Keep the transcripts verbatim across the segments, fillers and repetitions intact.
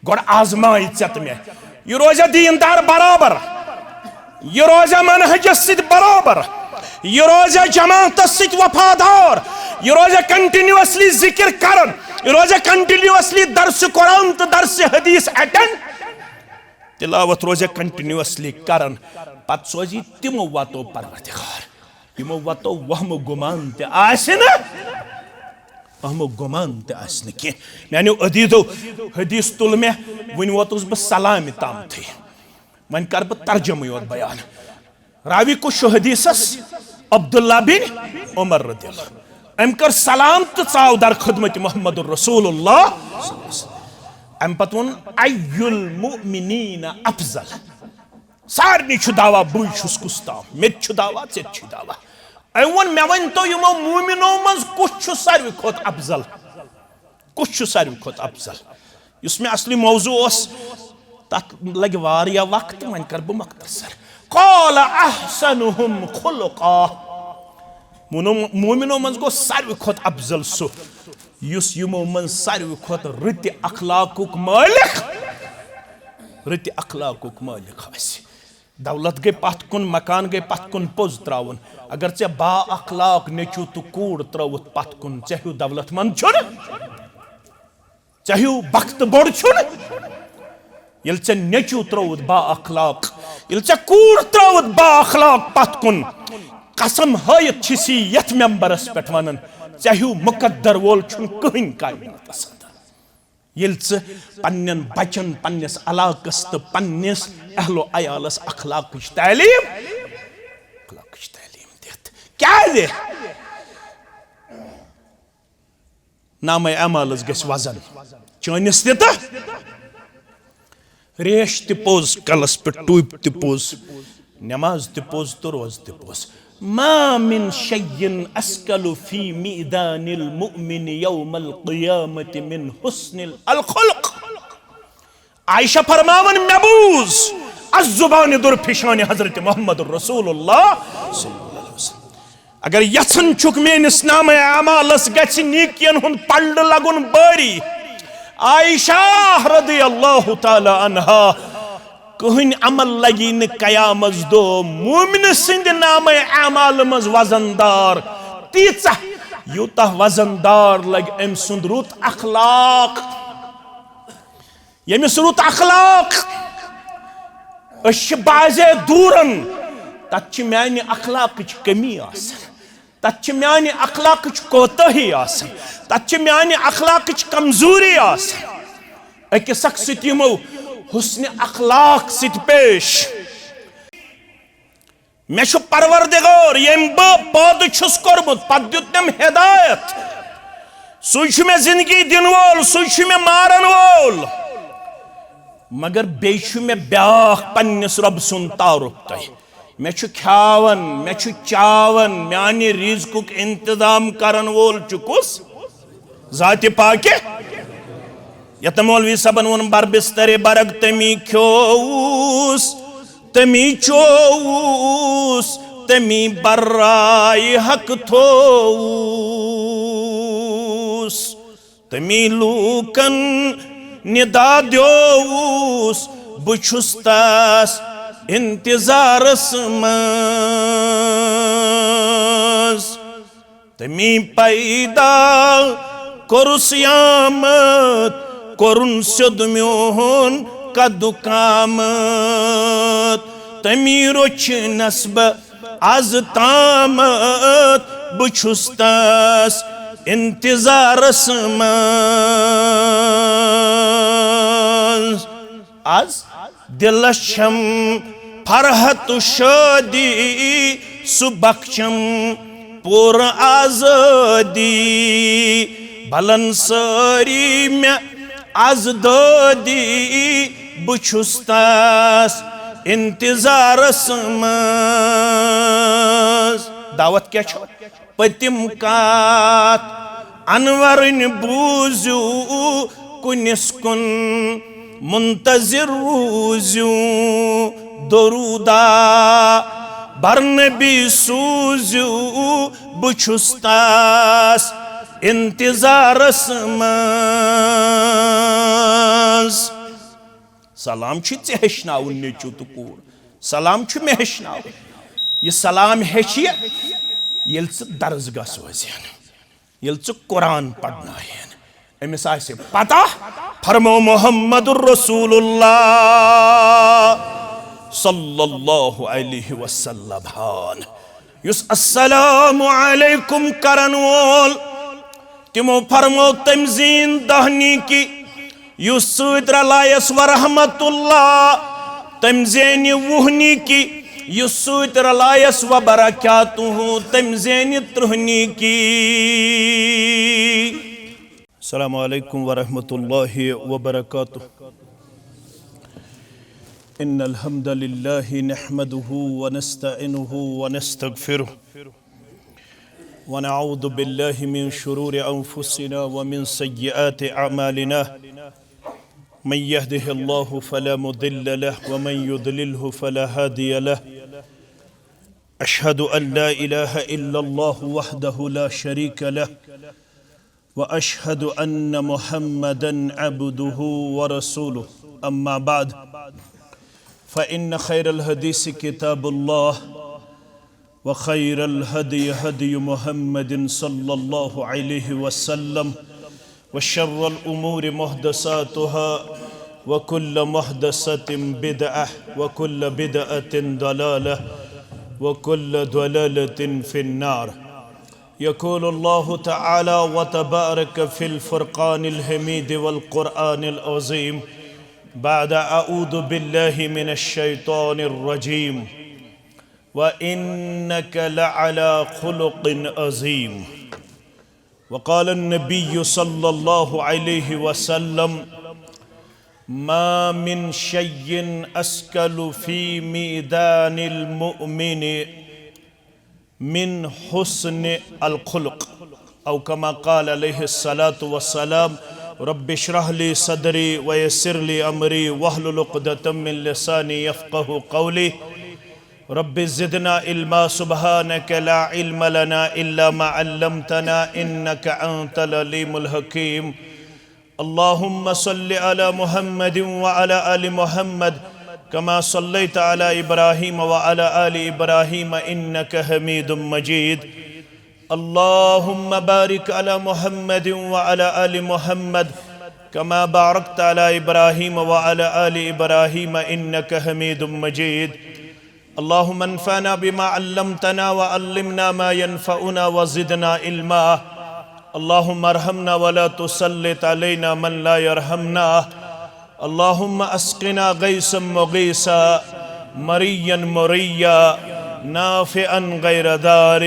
گۄڈٕ آزماے ژےٚ تہٕ مےٚ، یہِ روزیا دیٖندار برابر؟ یہِ روزیا منہجس سۭتۍ برابر؟ یہِ روزیا جماعتس سۭتۍ وفادار؟ یہِ روزیا کنٹینیوسلی ذکر کران؟ یہِ روزیا کنٹینیوسلی درس قرآن تہٕ درس حدیث اٹینڈ؟ تلاوت روزیا کنٹینیوسلی کران؟ پتہٕ سوزی تِمو وتو پروردگار، یِمو وتو وہمہٕ گُمان تہِ آسہِ نہٕ، وہمہٕ گُمان تہِ آسہِ نہٕ کینٛہہ۔ میانیو عزیزو، حدیث تُل مےٚ، وٕنہِ ووتُس بہٕ سلامہِ تامتھٕے۔ وۄنۍ کرٕ بہٕ ترجمہٕ یوت بیان۔ راوی کُس چھُ حدیثس؟ عبداللہ بن عمر رضی اللہ۔ أمۍ کٔر سلام تہٕ ژاو در خدمت محمد رسول اللہ۔ امہِ پتہٕ ووٚن، "ای المؤمنین افضل؟" سارنٕے چھُ دعویٰ، بٕے چھُس کُس تام، مےٚ تہِ چھُ دعویٰ، ژےٚ تہِ چھُے دعویٰ۔ أمۍ ووٚن، "مےٚ ؤنۍ تو، یِمو مومنو منٛز کُس چھُ ساروی کھۄتہٕ افضل؟ کُس چھُ ساروی کھۄتہٕ افضل؟" یُس مےٚ اصلی موضوع اوس، تَتھ لَگہِ واریاہ وقت، وۄنۍ کَرٕ بہٕ مختصر۔ "قال احسنهم خلقا۔" مومنو، مومنو منٛز گوٚو ساروی کھۄتہٕ افضل سُہ، یُس یِمو منٛز ساروی کھۄتہٕ رٕتہِ اخلاقُک مٲلِک، رٕتہِ اخلاقُک مٲلِک آسہِ۔ دولت گٔے پتھ کُن، مکان گٔے پتھ کُن، پوٚز ترٛاوُن۔ اگر ژےٚ با اخلاق نیٚچو تہٕ کوٗر ترٛٲوٕتھ پتھ کُن، ژےٚ ہیوٗ دولت مند چھُنہٕ، ژےٚ ہیوٗ بخت بوٚڑ چھُنہٕ۔ ییٚلہِ ژےٚ نیٚچو ترٛٲوٕتھ با اخلاق، ییٚلہِ ژےٚ کوٗر ترٛٲوٕتھ با اخلاق پتھ کُن، قسم ہٲیِتھ چھِ سی یتھ ممبرس پٮ۪ٹھ ونان، ژےٚ ہیوٗ مقدر وول چھُنہٕ کٕہٕنۍ کائناتس اندر۔ ییٚلہِ ژٕ پننٮ۪ن بچن، پننِس علاقس تہٕ پننِس اہل و عیالس اخلاقٕچ تعلیٖم، اخلاقٕچ تعلیٖم دِتھ، کیازِ؟ نامہ اعمالس گژھِ وزن، چٲنِس تہِ تہٕ ریش تہِ پوٚز، کلس پٮ۪ٹھ ٹوپۍ تہِ پوٚز، نماز تہِ پوٚز تہٕ روزٕ تہِ پوٚز۔ ما من شیء اثقل فی میزان المؤمن یوم القیامة من حسن الخلق۔ عائشہ فرماوان، مےٚ بوٗز از زبانہِ درپیشانِ حضرت محمد رسول اللہ صلی اللہ علیہ وسلم۔ اگر یژھان چھُکھ میٲنِس نامہ اعمالس گژھِ نیکین ہُنٛد پلڑٕ لگُن بٲری، عائشہ رضی اللہ تعالی عنہا، کٕہٕنۍ عمل لگی نہٕ قیامس دۄہ مومنہٕ سٕنٛدِ نامہ اعمال منٛز وزن دار تیٖژاہ، یوٗتاہ وزن دار لگہِ أمۍ سُنٛد رُت اخلاق۔ ییٚمِس رُت اخلاق، أسۍ چھِ بعضے دوٗرن، تتھ چھِ میانہِ اخلاقٕچ کمی آسان، تتھ چھِ میانہِ اخلاقٕچ کوتٲہی آسان، تتھ چھِ میانہِ اخلاقٕچ کمزوری آسان۔ أکِس اکھ سۭتۍ یِمو حسنِ اخلاق سۭتۍ پیش۔ مےٚ چھُ پروردگار، ییٚمۍ بہٕ پٲدٕ چھُس کوٚرمُت، پتہٕ دیُت تٔمۍ ہدایت۔ سُے چھُ مےٚ زندگی دِنہٕ وول، سُے چھُ مےٚ مارن وول۔ مگر بیٚیہِ چھُ مےٚ بیٛاکھ پننِس رۄبہٕ سُنٛد تعارُف تۄہہِ۔ مےٚ چھُ کھیاوان، مےٚ چھُ چاوان، میانہِ رزقُک انتظام کرن وول چھُ کُس؟ ذاتِ پاکہِ۔ یتھ مولوی صٲبن ووٚن، بر بستر برگ تمی کھیووُس، تمی چووُس، تمی برائے حق تھووُس، تمی لوٗکن ندا دیووُس، بہٕ چھُس تس انتظارس منٛز۔ تمی پیدا کوٚرُس یامت، کوٚرُن سیوٚد میون قدُ قامت۔ تمی رۄچھنس بہٕ از تامت، بہٕ چھُس تس انتظارس منٛز۔ از دلس چھم فرحت و شادی، سُہ بخشم پورٕ آزٲدی۔ بلن سٲری مےٚ از دٲدی، بہٕ چھُس تس انتظارس منٛز۔ دعوت کیٛاہ چھو؟ پٔتِم کتھ انورٕنۍ بوٗزِو، کُنِس کُن منتظر روٗزِو۔ درودہ بر نبی سوٗزِو، بہٕ چھُس تس انتظارس منٛز۔ سلام چھُ ژےٚ ہیٚچھناوُن، نیٚچو تہٕ کوٗر۔ سلام چھُ مےٚ ہیٚچھناوُن۔ یہِ سلام ہیٚچھِ یہِ، ییٚلہِ ژٕ درسگاہ سوزِہن، ییٚلہِ ژٕ قرآن پرناوِہن۔ أمِس آسہِ پتہ، فرمو محمد رسول اللہ صلی اللہ علیہ وسلم ہان۔ یُس السلام علیکم کرن وول، تِمو فرمو تٔمۍ زیٖنۍ دہ نیکی، یُس سۭتۍ رلایس ورحمت اللہ، تٔمۍ زینہِ وُہ نیکی، یُس سۭتۍ رلایس وبرکاتہ، تٔمۍ زینہِ ترٕٛہ نیکی۔ السلام علیکم ورحمۃ اللہ وبرکاتہ۔ إن الحمد لله نحمده ونستعينه ونستغفره، ونعوذ بالله من شرور أنفسنا ومن سيئات أعمالنا. من يهده الله فلا مضل له، ومن يضلله فلا هادي له. أشهد أن لا إله إلا الله وحده لا شريك له، وأشهد أن محمدا عبده ورسوله. أما بعد، فإن خير الحديث كتاب الله، وخير الهدي هدي محمد صلى الله عليه وسلم، وشر الأمور محدثاتها، وكل محدثة بدعة، وكل بدعة ضلالة، وكل ضلالة في النار. يقول الله تعالى وتبارك في الفرقان الحميد والقرآن العظيم، بعد أعوذ بالله من الشيطان الرجيم، وإنك لعلى خلق عظيم. وقال النبي صلى الله عليه وسلم: ما من شيء أثقل في ميزان المؤمن من حسن الخلق، أو كما قال عليه الصلاة والسلام: رب اشرح لي صدري ويسر لي أمري واحلل عقدة من لساني يفقه قولي. رب زدنا علما، سبحانك لا علم لنا إلا ما علمتنا إنك أنت العليم الحكيم. اللهم صل على محمد وعلى آل محمد كما صليت على إبراهيم وعلى آل إبراهيم إنك حميد مجيد. اللهم بارك على محمد وعلى آل محمد كما باركت على إبراهيم وعلى آل إبراهيم إنك حميد مجيد. اللهم انفعنا بما علمتنا وعلمنا ما ينفعنا وزدنا علما. اللهم ارحمنا ولا تسلط علينا من لا يرحمنا. اللهم اسقنا غيثا مغيثا، مريا مريا، نافعا غير ضار،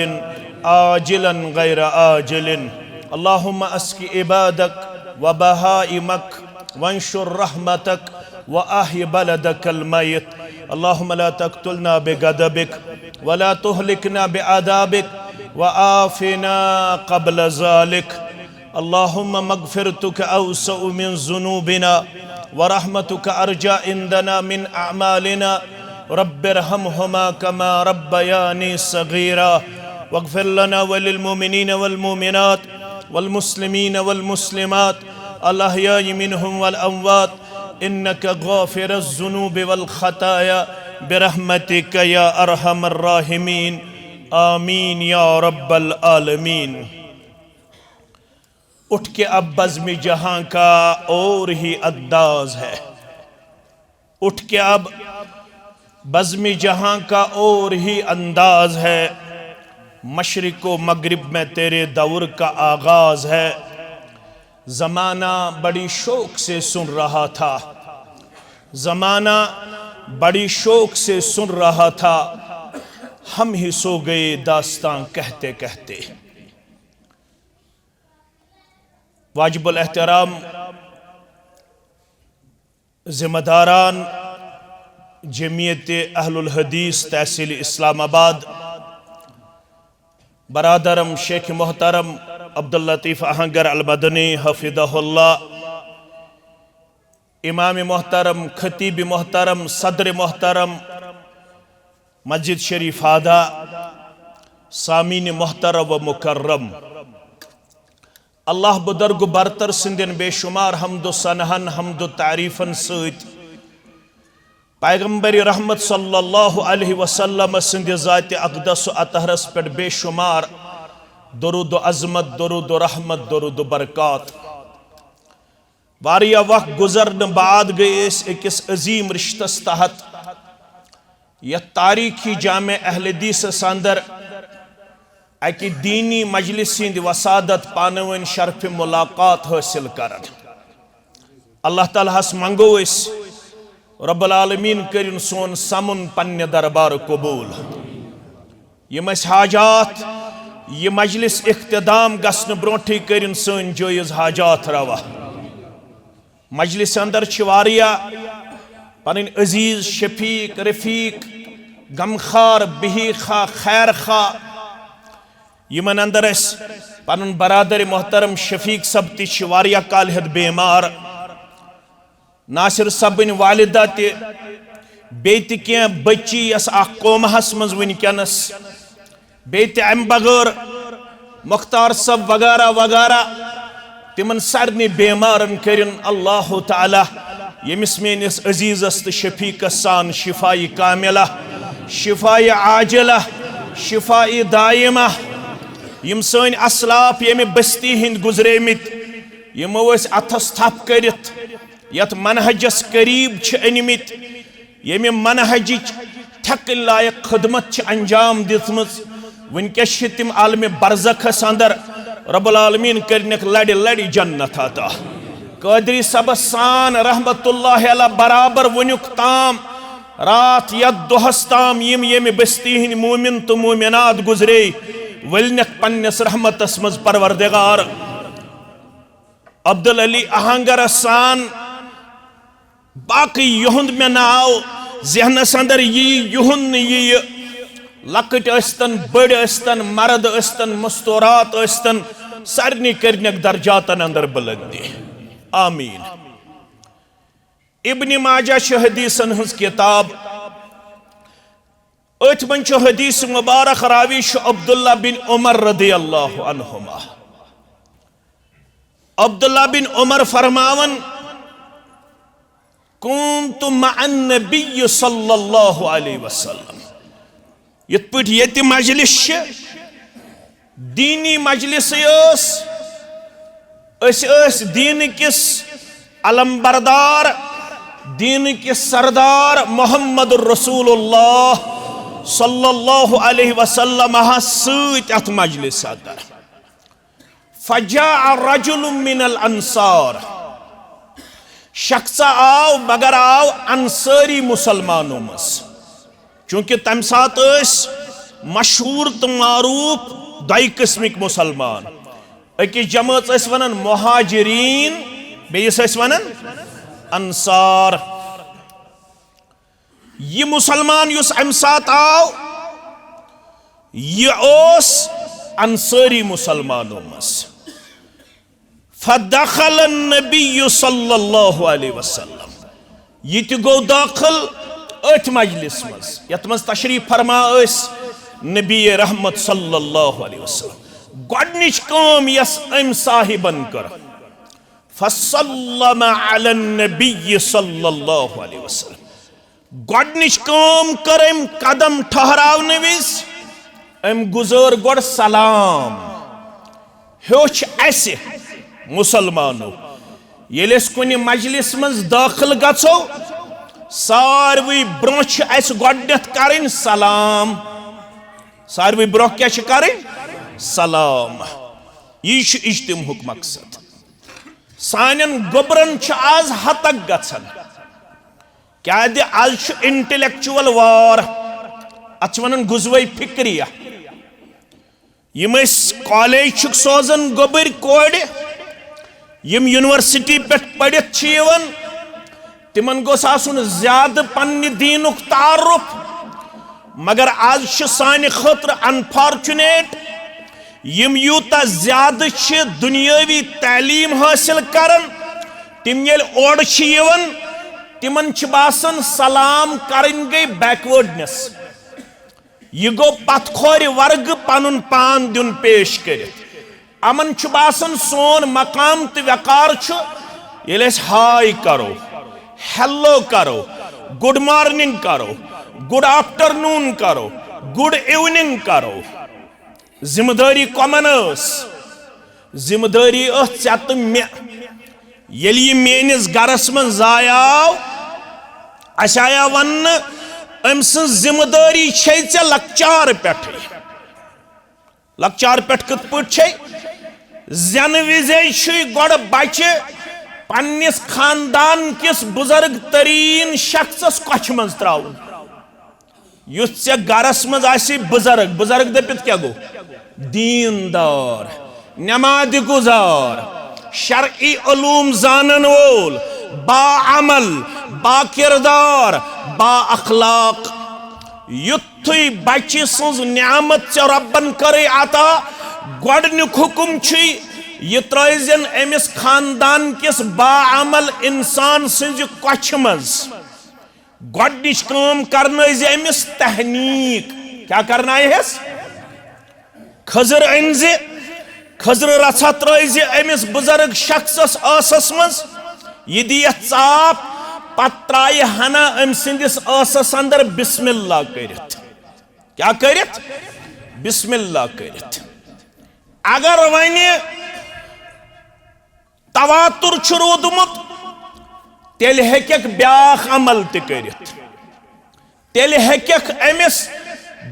عاجلا غير آجل. اللهم اسق عبادك وبهائمك، وانشر رحمتك، وأحي بلدك الميت. اللهم لا تقتلنا بغضبك، ولا تهلكنا بعذابك، وعافنا قبل ذلك. اللهم مغفرتك أوسع من ذنوبنا، ورحمتك أرجى عندنا من أعمالنا. رب ارحمهما كما ربياني صغيرا. واغفر لنا وللمؤمنين والمؤمنات، والمسلمين والمسلمات، الأحياء منهم والأموات، إنك غافر الذنوب والخطايا، برحمتك يا أرحم الراحمين. آمين يا رب العالمين. اٹھ کے اب بزم جہاں کا اور ہی انداز ہے۔ اٹھ کے اب بزم جہاں کا اور ہی انداز ہے۔ مشرق و مغرب میں تیرے دور کا آغاز ہے۔ زمانہ بڑی شوق سے سن رہا تھا، زمانہ بڑی شوق سے سن رہا تھا، ہم ہی سو گئے داستان کہتے کہتے۔ واجب الاحترام ذمہ داران جمعیت اہل الحدیث تحصیل اسلام آباد، برادرم شیخ محترم عبداللطیف اہنگر المدنی حفظہ اللہ، امام محترم، خطیب محترم، صدر محترم، مسجد شریف آدھا، سامعین محترم و مکرم، اللہ بزرگ و برتر سندین بے شمار حمد و ثناہن، حمد و تعریفن سۭتۍ پیغمبر رحمت صلی اللہ علیہ وسلم سٕنٛدِ ذاتِ اقدس و اطہرس پٮ۪ٹھ بے شمار درود و عظمت، درود و رحمت، درود و برکات۔ واریاہ وقت گزرنہٕ بعد گٔے أسۍ أکِس عظیٖم رشتس تحت، یتھ تاریخی جامع اہل حدیثس اندر اکہِ دینی مجلس ہٕنٛدِ وسادت پانہٕ وٲنۍ شرفِ ملاقات حٲصِل کران۔ اللہ تعالیٰ ہس منگو أسۍ، رب العالمین کٔرِن سون سمُن پننہِ دربار قبول۔ یِم اَسہِ حاجات، یہِ مجلس اختتام گژھنہٕ برونٹھٕے کٔرِن سٲنۍ جٲیز حاجات روا۔ مجلس اندر چھِ واریاہ پنٕنۍ عزیز، شفیق، رفیق، غمخوار، بہی خواہ، خیر خواہ۔ یِمن اندر اَسہِ پنُن برادر محترم شفیق صٲب تہِ چھِ واریاہ کالہِ ہیٚتھ بیمار۔ ناصر صٲبٕنۍ والدہ تہِ، بیٚیہِ تہِ کینٛہہ بٔچی یۄس اَتھ قومہس منٛز وٕنکیٚنس، بیٚیہِ تہِ اَمہِ بغٲر مختار صٲب وغیرہ وغیرہ، تِمن سارنٕے بیمارن کٔرِن اللہ تعالیٰ، ییٚمِس میٲنِس عزیزس تہٕ شفیقس سان شفایہِ کاملہ، شفایہِ عاجلہ، شفایہِ دائمہ۔ یِم سٲنۍ اسلاف ییٚمہِ بستی ہٕنٛدۍ گُزریمٕتۍ، یِمو أسۍ اتھس تھپھ کٔرِتھ یتھ منہجس قریب چھِ أنمٕتۍ، ییٚمہِ منہجٕچ ٹھیکہٕ لایق خدمت چھِ انجام دِژمٕژ، وٕنکیٚس چھِ تِم عالمِ برزخس اندر، رب العالمین کٔرنکھ لڑِ لڑِ جنت عطا۔ قادری صٲبس سان رحمت اللہ علیہ برابر وٕنیُک تام، راتھ یتھ دۄہس تام یِم ییٚمہِ بستی ہٕنٛدۍ مومن تہٕ مومنات گُزرے، ؤلنکھ پننِس رحمتس منٛز پروردگار۔ عبدالعلی آہنگرس سان باقٕے یِہُنٛد مےٚ ناو ذہنس اندر یی، یِہُنٛد نہٕ یی، لۄکٕٹۍ ٲسۍتن، بٔڑۍ ٲسۍتن، مرد ٲسۍتن، مستورات ٲسۍتن، سارنٕے کٔرنکھ درجاتن اندر بلندی۔ آمین۔ ابن ماجہ چھِ حدیثن ہٕنٛز کتاب۔ أتھۍ منٛز چھُ حدیث مبارک راوی چھُ عبداللہ بن عمر رضی اللہ عنہما۔ عبداللہ بن عمر فرماون، "كنت مع النبي صلى الله عليه وسلم"۔ یِتھ پٲٹھۍ ییٚتہِ مجلس چھِ، دینی مجلسٕے ٲس، أسۍ ٲسۍ دیٖنہٕ کِس علمبردار، دیٖنہٕ کِس سردار محمد رسول اللہ صلی اللہ علیہ وسلم ہس سۭتۍ اتھ مجلس اندر۔ فجاء رجل من الانصار، شخصا آو، مگر آو انصٲری مسلمانو منٛز۔ چونکہ تمہِ ساتہٕ ٲسۍ مشہوٗر تہٕ معروٗف دۄیہِ قٕسمٕکۍ مُسلمان۔ أکِس جمٲژ ٲسۍ ونان مہاجرین، بیٚیِس ٲسۍ ونان انصار۔ یہِ مُسلمان یُس امہِ ساتہٕ آو، یہِ اوس انصٲری مُسلمانو منٛز۔ فدخل النبی صلی اللہ علیہ وسلم۔ یہِ تہِ گوٚو دٲخل أتھۍ مجلس منٛز، یتھ منٛز تشریف فرما ٲسۍ نبی رحمت صلی اللہ علیہ وسلم۔ گۄڈنِچ کٲم یۄس أمۍ صاحبن کٔر، فسلم علی النبی صلی اللہ علیہ وسلم۔ گۄڈنِچ کٲم کٔر أمۍ قدم ٹھہراونہٕ وِزِ، أمۍ گُزٲر گۄڈٕ سلام۔ ہیوٚچھ اَسہِ مُسلمانو، ییٚلہِ أسۍ کُنہِ مجلس منٛز دٲخل گژھو، ساروٕے برٛونٛہہ چھِ اَسہِ گۄڈٕنٮ۪تھ کَرٕنۍ سلام۔ ساروٕے برٛونٛہہ کیٛاہ چھِ کَرٕنۍ؟ سلام۔ یی چھُ اجتماعُک مقصد۔ سانٮ۪ن گوٚبرن چھِ آز ہتک گژھان، کیٛازِ آز چھُ intellectual war، اتھ چھِ ونان غزوہ فکریہ۔ یِم أسۍ کالج چھِکھ سوزان گوٚبٕرۍ کورِ، یِم یونیورسٹی پٮ۪ٹھ پٔرِتھ چھِ یِوان، تِمن گوٚژھ آسُن زیادٕ پننہِ دیٖنُک تعارُف۔ مگر آز چھُ سانہِ خٲطرٕ unfortunate، یِم یوٗتاہ زیادٕ چھِ دُنیٲوی تعلیٖم حٲصِل کران، تِم ییٚلہِ اورٕ چھِ یِوان، تِمن چھِ باسان سلام کرٕنۍ گٔے backwardness۔ یہِ گوٚو پتھ کھورِ ورگہٕ پنُن پان دیُن پیش کٔرِتھ۔ یِمن چھُ باسان سون مقام تہٕ وقار چھُ ییٚلہِ أسۍ ہاے کرو، ہیلو کرو، گڈ مارننگ کرو، گڈ آفٹر نون کرو، گڈ ایوننگ کرو۔ ذمہ دٲری کۄمن ٲس؟ ذمہ دٲری ٲس ژےٚ تہٕ مےٚ۔ ییٚلہِ یہِ میٲنِس گرس منٛز زاے آو، اسہِ آیا وننہٕ، أمۍ سٕنٛز ذمہ دٲری چھے ژےٚ لۄکچارٕ پٮ۪ٹھٕے۔ لۄکچارٕ پٮ۪ٹھ کِتھ پٲٹھۍ چھے؟ زٮ۪نہٕ وِزے چھُے گۄڈٕ بچہِ پننِس خاندان کِس بُزرگ تریٖن شخصس کۄچھِ منٛز تراوُن۔ یُس ژےٚ گرس منٛز آسہِ بُزرگ، بُزرگ دٔپِتھ کیٛاہ گوٚو؟ دیٖندار، نمازِ گُزار، شرعی علوم زانن وول، با عمل، با کردار، با اخلاق۔ یُتھُے بچہِ سٕنٛز نعمت ژےٚ رۄبن کٔرٕے عطا، گۄڈٕنیُک حُکم چھُے، یہِ ترٲوزٮ۪ن أمِس خاندان کِس با عمل انسان سٕنٛزِ کۄچھِ منٛز۔ گۄڈنِچ کٲم کرنٲوزِ أمِس تحنیٖک۔ کیٛاہ کرنایہس؟ کھٔزٕر أنزِ، کھٔزٕرٕ رژھا ترٲوزِ أمِس بُزرگ شخصس ٲسس منٛز، یہِ دِیَتھ ژاپ، پتہٕ ترایہِ ہنا أمۍ سٕنٛدِس ٲسس اندر بسم اللہ کٔرِتھ۔ کیٛاہ کٔرِتھ؟ بسم اللہ کٔرِتھ۔ اگر وۄنۍ تواتر چھُ روٗدمُت، تیٚلہِ ہیٚکٮ۪کھ بیٛاکھ عمل تہِ کٔرِتھ۔ تیٚلہِ ہیٚکٮ۪کھ أمِس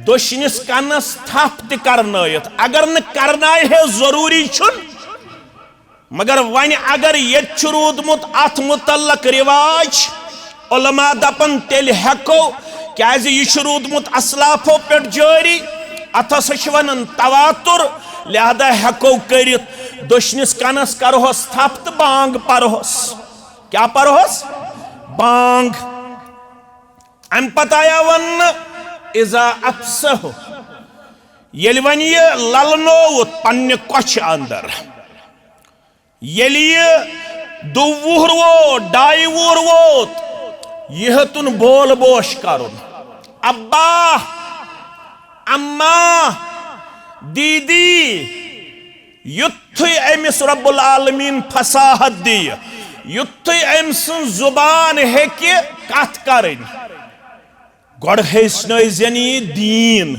دٔچھنِس کَنَس تھپھ تہِ کرنٲیِتھ۔ اگر نہٕ کرنایہِ ہے، ضروٗری چھُنہٕ، مگر وۄنۍ اگر ییٚتہِ چھُ روٗدمُت اَتھ مُتعلق رِواج، علماء دپن تیٚلہِ ہٮ۪کو، کیازِ یہِ چھُ روٗدمُت اسلافو پٮ۪ٹھ جٲری، اتھ ہسا چھِ ونان تواتر، لہذا ہٮ۪کو کٔرِتھ، دٔچھنِس کنس کرہوس تھپھ تہٕ بانگ پرہوس۔ کیٛاہ پرہوس؟ بانگ۔ امہِ پتہٕ آیا وننہٕ، اذا افسح، ییٚلہِ وۄنۍ یہِ للنووُت پننہِ کۄچھِ اندر، ییٚلہِ یہِ دُ وُہُر ووت، ڈاے وُہُر ووت، یہِ ہیوٚتُن بول بوش کرُن۔ ابا، اما، دیدی، یُتھُے أمِس رب العالمین فصاحت دِیہِ، یُتھُے أمۍ سٕنٛز زُبان ہیٚکہِ کتھ کرٕنۍ، گۄڈٕ ہیٚچھنٲوزٮ۪ن یہِ دیٖن،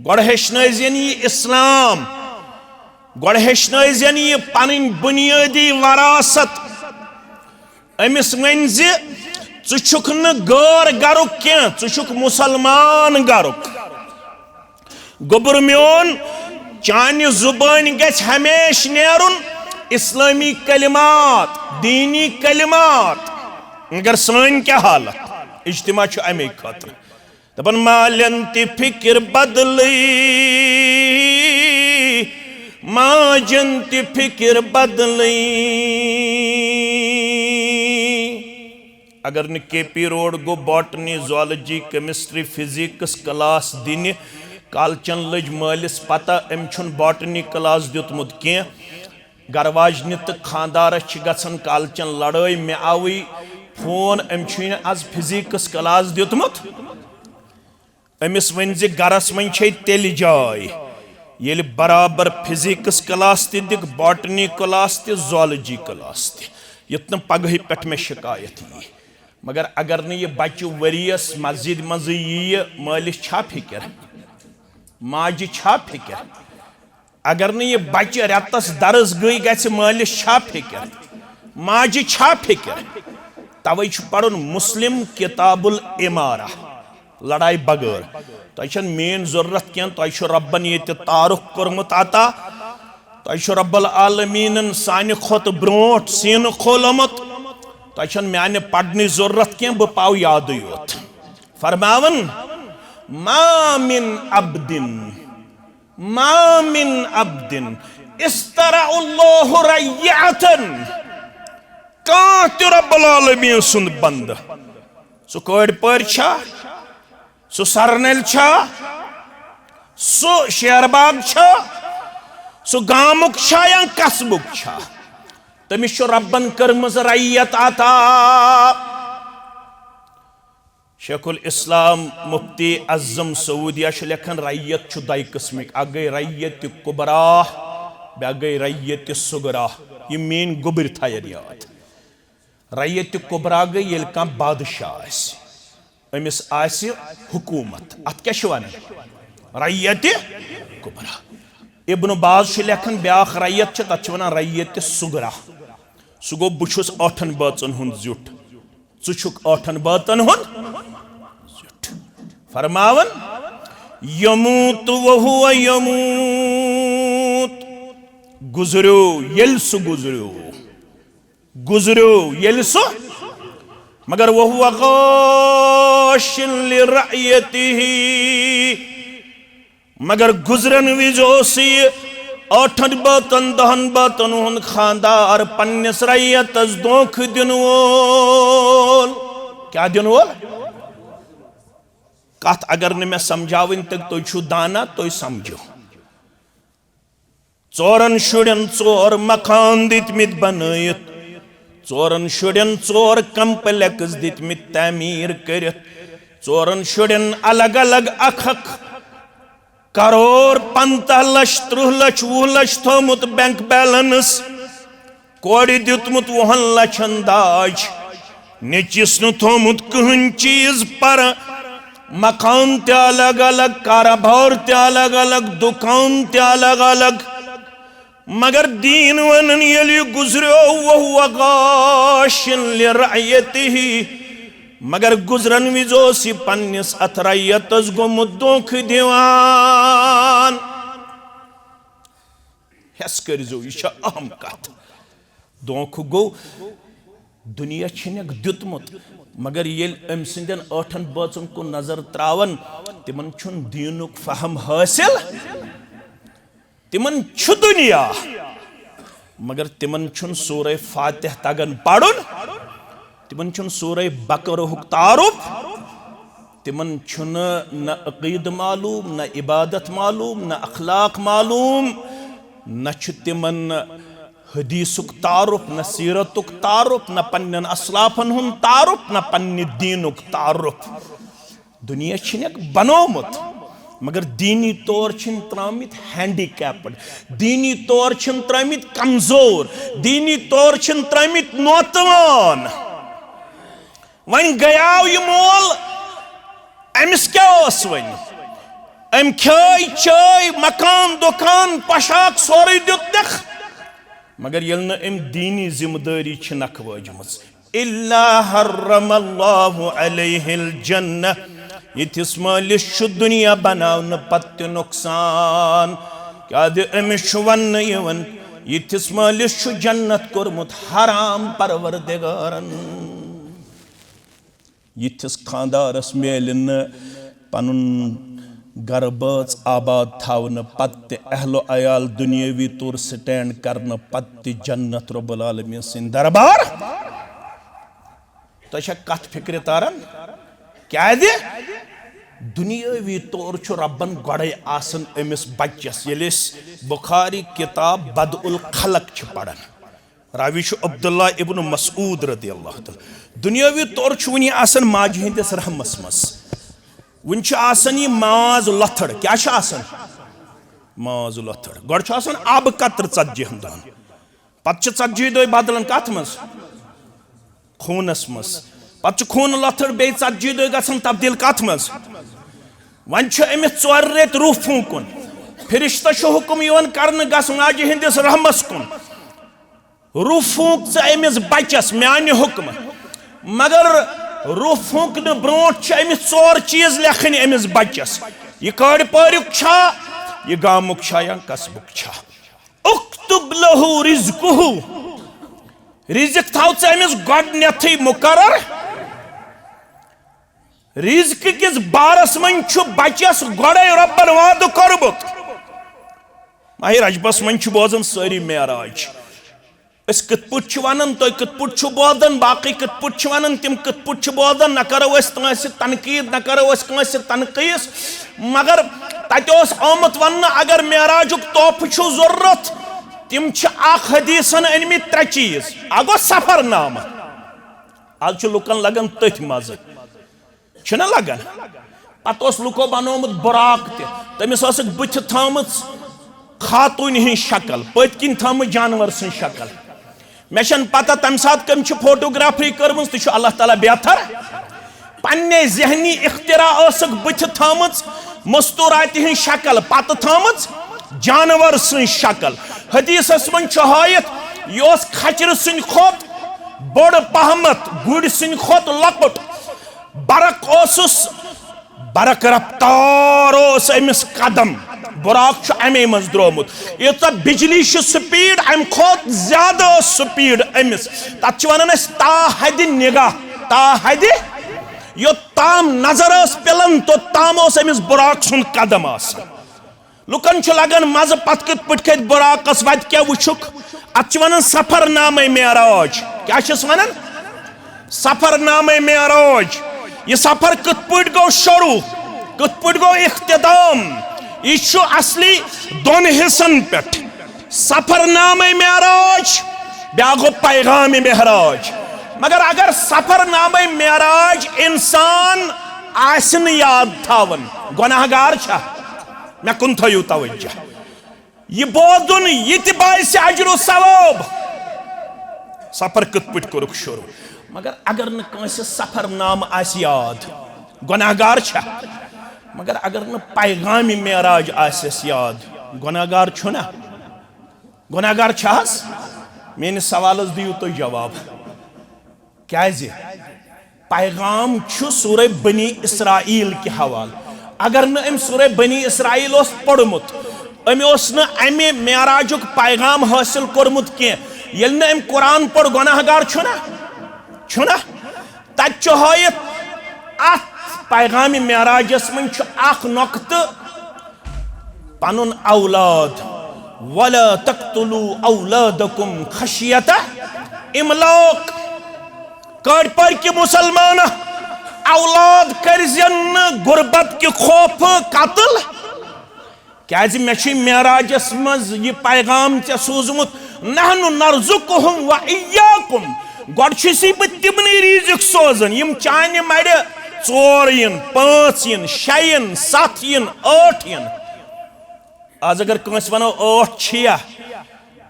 گۄڈٕ ہیٚچھنٲوزٮ۪ن یہِ اسلام، گۄڈٕ ہیٚچھنٲوزٮ۪ن یہِ پنٕنۍ بُنیٲدی وراثت۔ أمِس ؤنۍ زِ، ژٕ چھُکھ نہٕ غٲر گرُک کینٛہہ، ژٕ چھُکھ مُسلمان گرُک۔ گوٚبُر میون، چانہِ زُبٲنۍ گژھِ ہمیشہِ نیرُن اسلٲمی کلمات، دیٖنی کلمات۔ مگر سٲنۍ کیٛاہ حالت؟ اجتماع چھُ امے خٲطرٕ۔ دپان، مالٮ۪ن تہِ فکر بدلٕے، ماجن تہِ فکر بدلٕے۔ اگر نہٕ کے پی روڈ گوٚو botany, zoology, chemistry, physics class دِنہِ کالچن، لٔج مٲلِس پتہ، أمۍ چھُنہٕ باٹنی کلاس دیُتمُت کینٛہہ۔ گرٕ واجنہِ تہٕ خاندارس چھِ گژھان کالچن لڑٲے، مےٚ آوٕے فون، أمۍ چھُے نہٕ از فزکس کلاس دیُتمُت۔ أمِس ؤنۍ زِ گرس منٛز چھے تیٚلہِ جاے، ییٚلہِ برابر فزکس کلاس تہِ دِکھ، باٹنی کلاس تہِ، زولجی کلاس تہِ، یُتھ نہٕ پگہٕے پٮ۪ٹھ مےٚ شکایت یی۔ مگر اگر نہٕ یہِ بچہِ ؤریس مسجد منٛزٕے ییہِ، مٲلِس چھا فکر؟ ماجہِ چھا فکر؟ اگر نہٕ یہِ بچہِ رٮ۪تس درس گٔے گژھِ، مٲلِس چھا فکر؟ ماجہِ چھا فکر؟ توے چھُ پرُن مسلم کتاب الامارہ، لڑایہِ بغٲر۔ تۄہہِ چھَنہٕ میٲنۍ ضروٗرت کینٛہہ، تۄہہِ چھُ رۄبن ییٚتہِ تعارُف کوٚرمُت عطا، تۄہہِ چھُ رب العالمیٖنن سانہِ کھۄتہٕ برونٛٹھ سیٖنہٕ کھولمُت، تۄہہِ چھَنہٕ میانہِ پرنٕچ ضروٗرت کینٛہہ، بہٕ پاو یادٕے یوت۔ فرماوان، ما من عبدن، ما من عبدن استرعہ اللہ رعیة۔ کانٛہہ تہِ رب العالمین سُنٛد بندٕ، سُہ کٲڑۍ پٲرۍ چھا، سُہ سرنلۍ چھا، سُہ شیر باغ چھا، سُہ گامُک چھا یا قصبُک چھا، تٔمِس چھُ ربن کٔرمٕژ رعیت عطا۔ شیخ الاسلام مفتی اعظم سعودیہ چھُ لیکھان، رعیت چھُ دۄیہِ قٕسمٕکۍ، اکھ گٔے رعیت کبریٰ، بیٛاکھ گٔے رعیت صغریٰ۔ یہِ میٲنۍ گوٚبٕرۍ تھاین یاد۔ رعیت کبریٰ گٔے ییٚلہِ کانٛہہ بادشاہ آسہِ، أمِس آسہِ حکوٗمت۔ اَتھ کیٛاہ چھِ وَنان؟ رعیت کبریٰ۔ ابن باز چھُ لیکھان، بیٛاکھ رعیت چھِ، تَتھ چھِ وَنان رعیت صغریٰ۔ سُہ گوٚو، بہٕ چھُس ٲٹھن بٲژن ہُنٛد زیُٹھ، ژٕ چھُکھ ٲٹھن بٲژن ہُنٛد زیُٹھ۔ فرماوان، یموت وہو یموت، گُزریو ییٚلہِ سُہ گُزریو، گُزریو ییٚلہِ سُہ، مگر وہو غاش لرعیتہ، مگر گُزرن وِزِ اوس یہِ ٲٹھن بٲژن، دہن بٲژن ہُنٛد خانٛدار، پننِس رعیتس دھوکہٕ دِنہٕ وول۔ کیٛاہ دِنہٕ وول؟ کتھ اگر نہٕ مےٚ سمجھاوٕنۍ تہٕ تُہۍ چھِو دانا، تُہۍ سمجھِو۔ ژورن شُرٮ۪ن ژور مکان دِتمٕتۍ بنٲیِتھ، ژورن شُرٮ۪ن ژور کمپلیکس دِتمٕتۍ تعمیٖر کٔرِتھ، ژورن شُرٮ۪ن الگ الگ اکھ اکھ کرور، پنٛژاہ لچھ، ترٕٛہ لچھ، وُہ لچھ تھوٚومُت بینک بیلنس، کورِ دیُتمُت وُہن لچھن داج، نیٚچوِس نہٕ تھوٚومُت کٕہٕنۍ چیٖز، پر مکان تہِ الگ الگ، کارٕبار تہِ الگ الگ، دُکان تہِ الگ الگ۔ مگر دیٖن ونان، ییٚلہِ یہِ گُزریو، وہو غاش لرعیتہ، مگر گُزرن وِزِ اوس یہِ پننِس اتھ رعیتس گوٚمُت دھوکہٕ دِوان۔ ہٮ۪س کٔرۍزیو، یہِ چھےٚ اہم کتھ۔ دھوکہٕ گوٚو، دُنیا چھُنکھ دیُتمُت، مگر ییٚلہِ أمۍ سٕنٛدٮ۪ن ٲٹھن بٲژن کُن نظر تراون، تِمن چھُنہٕ دیٖنُک فہم حٲصِل۔ تِمن چھُ دُنیا، مگر تِمن چھُنہٕ سورہ فاتح تگان پرُن، تِمن چھُنہٕ سورہ بقرہُک تعارف، تِمن چھُنہٕ نہ عقیدٕ معلوم، نہ عبادت معلوم، نہ اخلاق معلوم، نہ چھُ تِمن حدیثُک تعارف، نہ سیرتُک تعارف، نہ پننٮ۪ن اسلافن ہُنٛد تعارف، نہ پننہِ دیٖنُک تعارف۔ دُنیا چھُنکھ بنومُت، مگر دیٖنی طور چھِن ترٲمٕتۍ ہینڈی کیپڈ، دیٖنی طور چھِن ترٲمٕتۍ کمزور، دیٖنی طور چھِن ترٲمٕتۍ نوتوان۔ وۄنۍ گٔیاو یہِ مول، أمِس کیٛاہ اوس وۄنۍ؟ أمۍ کھیٲے چٲے، مکان دُکان پۄشاک سورُے دیُتنکھ، مگر ییٚلہِ نہٕ أمۍ دیٖنی ذمہٕ دٲری چھِنکھ وٲجمٕژ، الا حرم اللہ علیہ الجنہ، یِتھِس مٲلِس چھُ دُنیا بناونہٕ پتہٕ تہِ نۄقصان۔ کیٛازِ أمِس چھُ وننہٕ یِوان، یِتھِس مٲلِس چھُ جنت کوٚرمُت حرام پروردگارن۔ یِتھِس خاندارس میلہِ نہٕ پنُن گرٕ بٲژ آباد تھاونہٕ پتہٕ تہِ اہل و عیال دُنیٲوی طور سٹینڈ کرنہٕ پتہٕ تہِ جنت رب العالمین سٕنٛدِ دربار۔ تۄہہِ چھا کتھ فکرِ تران؟ کیازِ؟ دُنیٲوی طور چھُ ربن گۄڈے آسان أمِس بچس۔ ییٚلہِ أسۍ بخاری کتاب بدء الخلق چھِ پران، راوی چھُ عبداللہ ابن مسعود رضی اللہ تعالیٰ۔ دُنیٲوی طور چھُ وُنہِ آسان ماجہِ ہٕنٛدِس رحمس منٛز۔ وُنہِ چھُ آسان یہِ ماز لۄتھڑ۔ کیٛاہ چھُ آسان؟ ماز لۄتھڑ۔ گۄڈٕ چھُ آسان آبہٕ قطرٕ ژتجی ہن دۄہن۔ پتہٕ چھِ ژتجی دۄہہِ بدلان کتھ منٛز؟ خوٗنس منٛز۔ پتہٕ چھُ خوٗنہٕ لۄتھڑ بیٚیہِ ژتجی دۄہہِ گژھان تبدیل کتھ منٛز؟ وۄنۍ چھُ أمِس ژورِ ریٚتۍ روح پھوٗکُن۔ فرشتس چھُ حُکم یِوان کرنہٕ، گژھ ماجہِ ہٕنٛدِس رحمس کُن۔ روح پھوٗک ژٕ أمِس بچس میانہِ حُکمہٕ۔ مگر روح پھوٗکنہٕ برونٛٹھ چھِ أمِس ژور چیٖز لیکھٕنۍ أمِس بچس۔ یہِ کارِ پاریُک چھا، یہِ گامُک چھا یا قصبُک چھا؟ اکتب لہ رزقہ۔ رزق تھاو ژٕ أمِس گۄڈٕنیتھٕے مقرر۔ رزق کِس بارس منٛز چھُ بچس گۄڈے رۄبن وعدٕ کوٚرمُت۔ ماہِ رجبس منٛز چھِ بوزان سٲری معراج۔ أسۍ کِتھ پٲٹھۍ چھِ ونان، تُہۍ کِتھ پٲٹھۍ چھِو بوزان، باقٕے کِتھ پٲٹھۍ چھِ ونان، تِم کِتھ پٲٹھۍ چھِ بوزان؟ نہ کرو أسۍ کٲنٛسہِ تنقید، نہ کرو أسۍ کٲنٛسہِ تنقیٖص، مگر تتہِ اوس آمُت وننہٕ، اگر معراجُک تحفہٕ چھُو ضروٗرت، تِم چھِ اکھ حدیثن أنمٕتۍ ترٛےٚ چیٖز۔ اکھ گوٚو سفر نامہٕ، از چھُ لُکن لگان تٔتھۍ مزٕ۔ چھُنہ لگان؟ پتہٕ اوس لُکو بنومُت براق تہِ، تٔمِس ٲسٕکھ بٕتھِ تھٲومٕژ خاتوٗنہِ ہٕنٛز شکل، پٔتۍ کِنۍ تھٲومٕژ جانور سٕنٛز شکل۔ مےٚ چھَنہٕ پتہ تَمہِ ساتہٕ کٔمۍ چھِ فوٹوگرافری کٔرمٕژ، تہِ چھُ اللہ تعالیٰ بہتر۔ پننہِ ذہنی اختراع ٲسٕکھ بٕتھِ تھٲومٕژ مستوراتہِ ہٕنٛز شکل، پتہٕ تھٲومٕژ جانور سٕنٛز شکل۔ حدیثس منٛز چھُ ہٲیِتھ، یہِ اوس کھچرٕ سٕنٛدِ کھۄتہٕ بوٚڑ پہمتھ، گُرۍ سٕنٛدِ کھۄتہٕ لۄکُٹ۔ برق اوسُس، برق رفتار اوس أمِس قدم۔ براق چھُ اَمے منٛز درٛامُت۔ ییٖژاہ بجلی چھِ سپیڈ، اَمہِ کھۄتہٕ زیادٕ ٲس سپیڈ أمِس۔ تَتھ چھِ وَنان أسۍ تا حدِ نگاہ، تا حدِ۔ یوٚت تام نظر ٲس پِلان، توٚت تام اوس أمِس براق سُنٛد قدم آسان۔ لُکن چھُ لگان مزٕ، پتہٕ کِتھ پٲٹھۍ کھٔتۍ براقس، وتہِ کیٛاہ وٕچھُکھ؟ اتھ چھِ ونان سفر نامے معراج۔ کیٛاہ چھِس ونان؟ سفر نامے معراج۔ یہِ سفر کِتھ پٲٹھۍ گوٚو شروع؟ کِتھ پٲٹھۍ گوٚو اختتام؟ یہِ چھُ اصلی دۄن حصن پٮ۪ٹھ۔ سفر نامے معراج، بیٛاکھ گوٚو پیغام معراج۔ مگر اگر سفر نامے معراج انسان آسہِ نہٕ یاد تھاوان، گۄناہ گار چھا؟ مےٚ کُن تھٲیِو توجہ۔ یہِ بوزُن، یہِ تہِ باعث اجر و ثواب۔ سفر کِتھ پٲٹھۍ کوٚرُکھ شروع؟ مگر اگر نہٕ کٲنٛسہِ سفر نامہٕ آسہِ یاد، گۄناہ گار چھا؟ مگر اگر نہٕ پیغام معراج آسٮ۪س یاد، گۄناہ گار چھُنہ؟ گۄناہ گار چھا حظ؟ میٲنِس سوالس دِیِو تُہۍ جواب۔ کیازِ؟ پیغام چھُ سورہ بنی اسرائیل کہِ حوالہٕ۔ اگر نہٕ أمۍ سورہ بنی اسرائیل اوس پوٚرمُت، أمۍ اوس نہٕ اَمہِ معراجُک پیغام حٲصِل کوٚرمُت کینٛہہ۔ ییٚلہِ نہٕ أمۍ قرآن پوٚر، گۄناہ گار چھُنہ؟ چھُنہ؟ تَتہِ چھُ ہٲیِتھ اَتھ پیغام معراجَس منٛز چھُ اَکھ نۄقطہٕ، پنُن اولاد، ولا تقتلوا اولادکم خشیت املاق۔ کٲڑۍ پٲرۍ کہِ مسلمان، اولاد کٔرزٮ۪ن نہٕ غربت کہِ خوفہٕ قتل۔ کیازِ مےٚ چھُے معراجس منٛز یہِ پیغام ژےٚ سوٗزمُت، نحن نرزقہم و ایاکم۔ گۄڈٕ چھُسے بہٕ تِمنٕے رزق سوزان، یِم چانہِ مَرِ ژور یِن، پانٛژھ یِن، شےٚ یِن، ستھ یِن، ٲٹھ یِن۔ آز اگر کٲنٛسہِ ونو ٲٹھ چھِیا،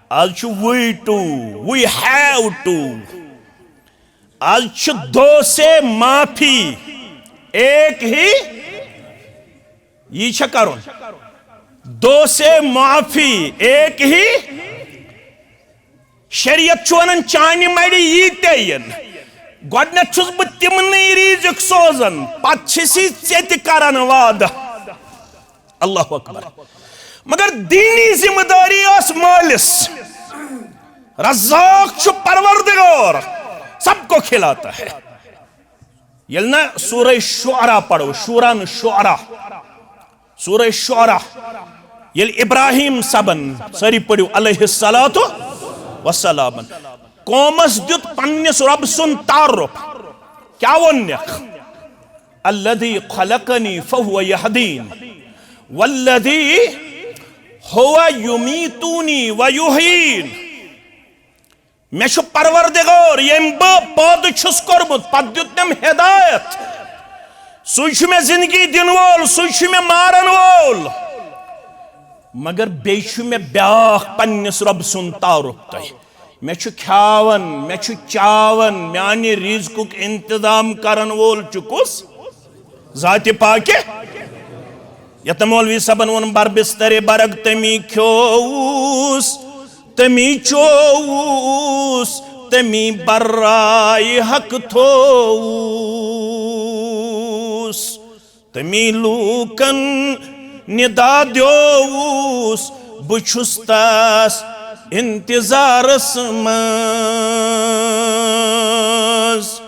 آز چھُ we to, we have to۔ آز چھُ دو سے معافی، ایک ہی، یی چھا کرُن؟ دو سے معافی، ایک ہی۔ شریعت چھُ ونان چانہِ مَرِ ییٖتیٛاہ یِن۔ گۄڈٕنٮ۪تھ چھُس بہٕ تِمنٕے رزق سوزان، پتہٕ چھِسی ژےٚ تہِ کران وعدٕ۔ اللہ اکبر۔ مگر دینی ذمہ داری ٲس مٲلِس۔ رزاق چھُ پروردگار، سب کو کھلاتا ہے۔ ییٚلہِ نہ سورہ شعراء پرو، شورا نہٕ شعراء، سورہ شعراء، ییٚلہِ ابراہیم صٲبن، سٲری پٔرِو، علیہ الصلوۃ والسلام، قومس دیُت پننِس رۄب سُنٛد تعارف۔ کیٛاہ ووٚننکھ؟ الذی خلقنی فہو یہدین، والذی ہو یمیتونی و یحیین۔ مےٚ چھُ پروردگار، ییٚمۍ بہٕ پٲدٕ چھُس کوٚرمُت، پتہٕ دیُت تٔمۍ ہدایت۔ سُے چھُ مےٚ زندگی دِنہٕ وول، سُے چھُ مےٚ مارن وول۔ مگر بیٚیہِ چھُ مےٚ بیٛاکھ پننِس رۄب سُنٛد تعارف تۄہہِ۔ مےٚ چھُ کھیاوان، مےٚ چھُ چاوان، میانہِ رزقُک انتظام کرن وول چھُ کُس؟ ذاتِ پاکہِ۔ یتھ مولوی صٲبن ووٚن، بر بستر برگ تمی کھیووُس، تمی چووُس، تمی برائے حق تھووُس، تمی لوٗکن ندا دیووُس، بہٕ چھُس تس انتظارس منٛز۔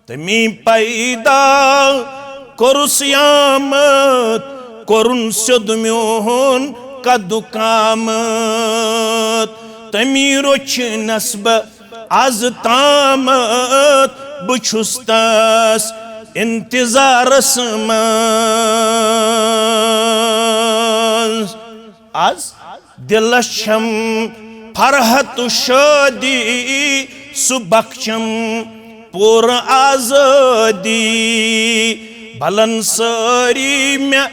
تمی پیدا کوٚرُس یامت، کوٚرُن سیوٚد میون قدُ قامت۔ تمی رۄچھنس بہٕ از تامت، بہٕ چھُس تس انتظارس منٛز۔ از دلس چھم فرحت و شادی، سُہ بخشم پوٗرٕ آزٲدی۔ بلن سٲری مےٚ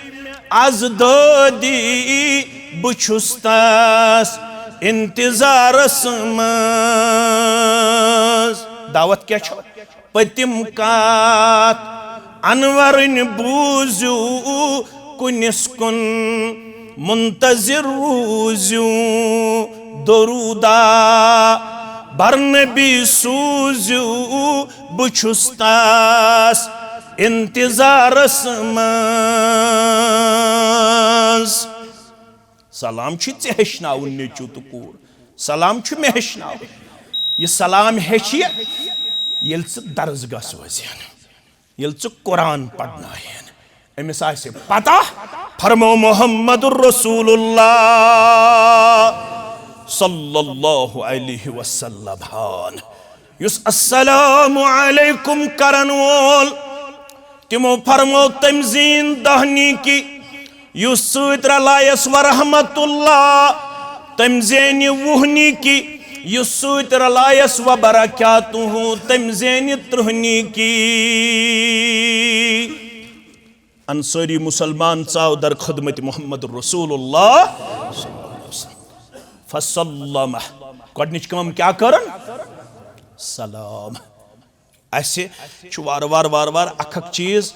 از دٲدی، بہٕ چھُس تس انتظارس منٛز۔ دعوت کیٛاہ چھو؟ پٔتِم کتھ انورٕنۍ بوٗزِو، کُنِس کُن منتظر روٗزِو، درودہ بر نبی سوٗزِو، بہٕ چھُس تس انتظارس منٛز۔ سلام چھُ ژےٚ ہیٚچھناوُن نیٚچوٗ تہٕ کوٗر۔ سلام چھُ مےٚ ہیٚچھناوُن۔ یہِ سلام ہیٚچھِ یہِ، ییٚلہِ ژٕ درسگاہ سوزِہن، ییٚلہِ ژٕ قرآن پرناوِہن۔ أمِس آسہِ پتہ، فرمو محمد رسول اللہ صلی اللہ علیہ وسلم ہان۔ یُس السلام علیکم کرن وول، تِمو فرمو تٔمۍ زیٖنۍ دہ نیکی، یُس سۭتۍ رلایس و رحمت اللہ، تٔمۍ زینہِ وُہ نیکی، یُس سۭتۍ رلایس و برکاتہ، تٔمۍ زینہِ ترٕٛہ نیکی۔ انصٲری مسلمان ژاو در خدمت محمد رسول اللہ۔ فسلمہ۔ گۄڈنِچ کٲم کیٛاہ کٔرٕن؟ سلام۔ اسہِ چھُ وارٕ وارٕ وارٕ وارٕ اکھ اکھ چیٖز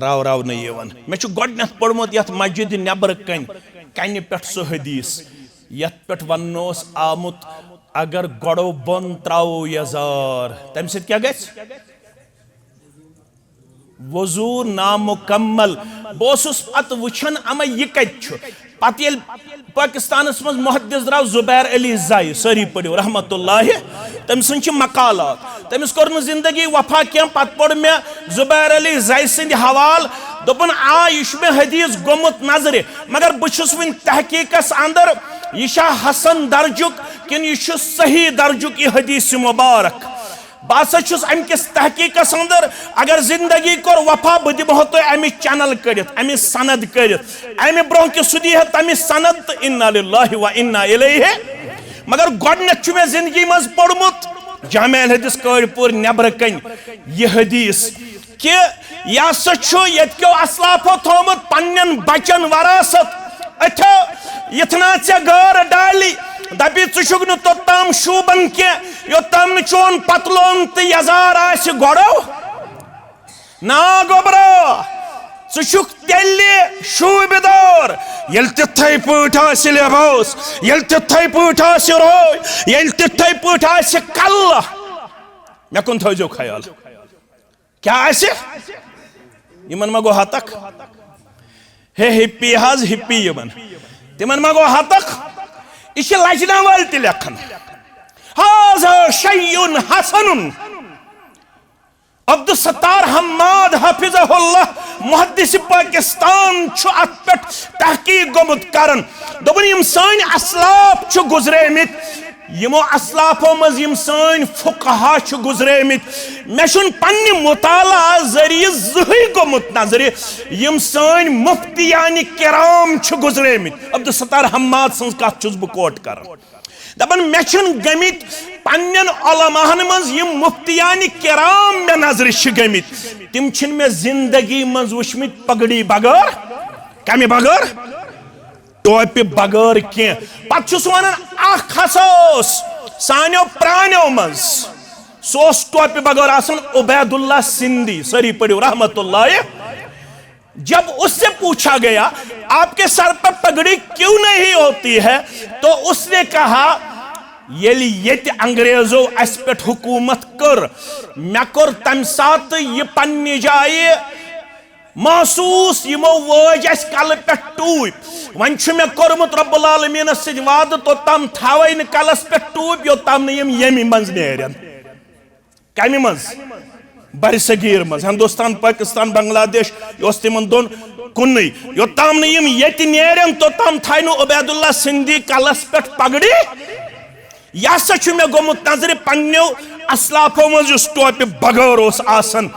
راو راونہٕ یِوان۔ مےٚ چھُ گۄڈٕنیتھ پوٚرمُت یتھ مسجد نٮ۪برٕ کنہِ، کنہِ پٮ۪ٹھ سُہ حدیث، یتھ پٮ۪ٹھ وننہٕ اوس آمُت، اگر گۄڈو بۄن تراوو یزار، تمہِ سۭتۍ کیٛاہ گژھِ؟ وضو نامکمل۔ بہٕ اوسُس پتہٕ وٕچھان، اما یہِ کتہِ چھُ؟ پتہٕ ییٚلہِ پٲکِستانس منٛز محدث درٛاو زُبیر علی زاے، سٲری پٔرِو رحمت اللہ، تٔمۍ سٕنٛدۍ چھِ مقالات۔ تٔمِس کوٚر نہٕ زندگی وفا کینٛہہ، پتہٕ پوٚر مےٚ زُبیر علی زاے سٕنٛدِ حوالہٕ۔ دوٚپُن، آ، یہِ چھُ مےٚ حدیث گوٚمُت نظرِ، مگر بہٕ چھُس وٕنہِ تحقیقس اندر، یہِ چھا حسن درجُک کِنہٕ یہِ چھُ صحیح درجُک یہِ حدیث مبارک؟ بہٕ ہسا چھُس امہِ کِس تحقیقس اندر، اگر زندگی کوٚر وفا، بہٕ دِمہو تۄہہِ امِچ چینل کٔڑِتھ، امِچ سند کٔڑِتھ۔ امہِ برونٛہہ کہِ سُہ دی ہے تمِچ سند تہٕ انا للہ و انا الیہ۔ مگر گۄڈٕنیتھ چھُ مےٚ زندگی منٛز پوٚرمُت جامع الحدیث کٲڑۍ پوٗر نٮ۪برٕ کنۍ یہِ حدیث۔ کہ یہِ ہسا چھُ ییٚتہِ کیو اسلافو تھومُت پننٮ۪ن بچن وراثت۔ أتھیو یِتھ نا ژےٚ گٲر ڈالی، دپی ژٕ چھُکھ نہٕ توٚتام شوٗبان کینٛہہ، یوٚتام نہٕ چون پتلون تہٕ یزار آسہِ گۄڈو۔ نا گوٚبرا، ژٕ چھُکھ تیٚلہِ شوٗبہِ دار، ییٚلہِ تِتھے پٲٹھۍ آسہِ لباس، ییٚلہِ تِتھے پٲٹھۍ آسہِ روے، ییٚلہِ تِتھے پٲٹھۍ آسہِ کلہٕ۔ مےٚ کُن تھٲیزیو خیال۔ کیٛاہ آسہِ؟ یِمن ما گوٚو ہتکھ؟ ہے ہپی حظ، ہپی یِمن۔ تِمن ما گوٚو ہتکھ؟ یہِ چھِ لجنہ وٲلۍ تہِ لیکھان۔ ہذا شیء حسن۔ عبدالستار حماد حفظہ اللہ، محدث پٲکستان، چھُ اتھ پٮ۪ٹھ تحقیق گوٚمُت کران۔ دوٚپُن، یِم سٲنۍ اسلاف چھِ گُزریمٕتۍ، یِمو اسلافو منٛز یِم سٲنۍ فقہا چھِ گُزریمٕتۍ، مےٚ چھُنہٕ پننہِ مطالعہ ذٔریعہٕ زٕہٕے گوٚمُت نظرِ، یِم سٲنۍ مفتیان کرام چھِ گُزریمٕتۍ۔ عبدالستار حماد سٕنٛز کتھ چھُس بہٕ quote کران۔ دپان، مےٚ چھِنہٕ گٔمٕتۍ پننٮ۪ن علماہن منٛز یِم مفتیان کرام مےٚ نظرِ چھِ گٔمٕتۍ، تِم چھِنہٕ مےٚ زندگی منٛز وٕچھمٕتۍ پگڑی بغٲر، کمہِ بغٲر؟ ٹوپہِ بغٲر کینٛہہ۔ پتہٕ چھُس ونان، اکھ ہسا اوس سانیو پرانیو منٛز، سُہ اوس ٹوپہِ بغٲر آسان، عبید اللہ سندھی، سٲری پٔرِو رحمت اللہ۔ جب اس سے پوچھا گیا، آپ کے سر پر پگڑی کیوں نہیں ہوتی ہے، تو اس نے کہا، ییٚلہِ ییٚتہِ انگریزو اسہِ پٮ۪ٹھ حکوٗمت کٔر، مےٚ کوٚر تمہِ ساتہٕ یہِ پننہِ جایہِ محسوٗس، یِمو وٲج اَسہِ کلہٕ پٮ۪ٹھ ٹوٗپۍ۔ وۄنۍ چھُ مےٚ کوٚرمُت رب العالمیٖنَس سۭتۍ وعدٕ، توٚتام تھاوَے نہٕ کلس پٮ۪ٹھ ٹوٗپۍ، یوٚتام نہٕ یِم ییٚمہِ منٛز نیرن۔ کمہِ منٛز؟ برِ صغیٖر منٛز۔ ہندوستان، پٲکِستان، بنگلہ دیش، یہِ اوس تِمن دۄن کُنُے۔ یوٚتام نہٕ یِم ییٚتہِ نیرن، توٚتام تھاوِ نہٕ عبید اللہ سندھی کلس پٮ۪ٹھ پگڑی۔ یہِ ہسا چھُ مےٚ گوٚمُت نظرِ پننیو اسلافو منٛز، یُس ٹوپہِ بغٲر اوس آسان۔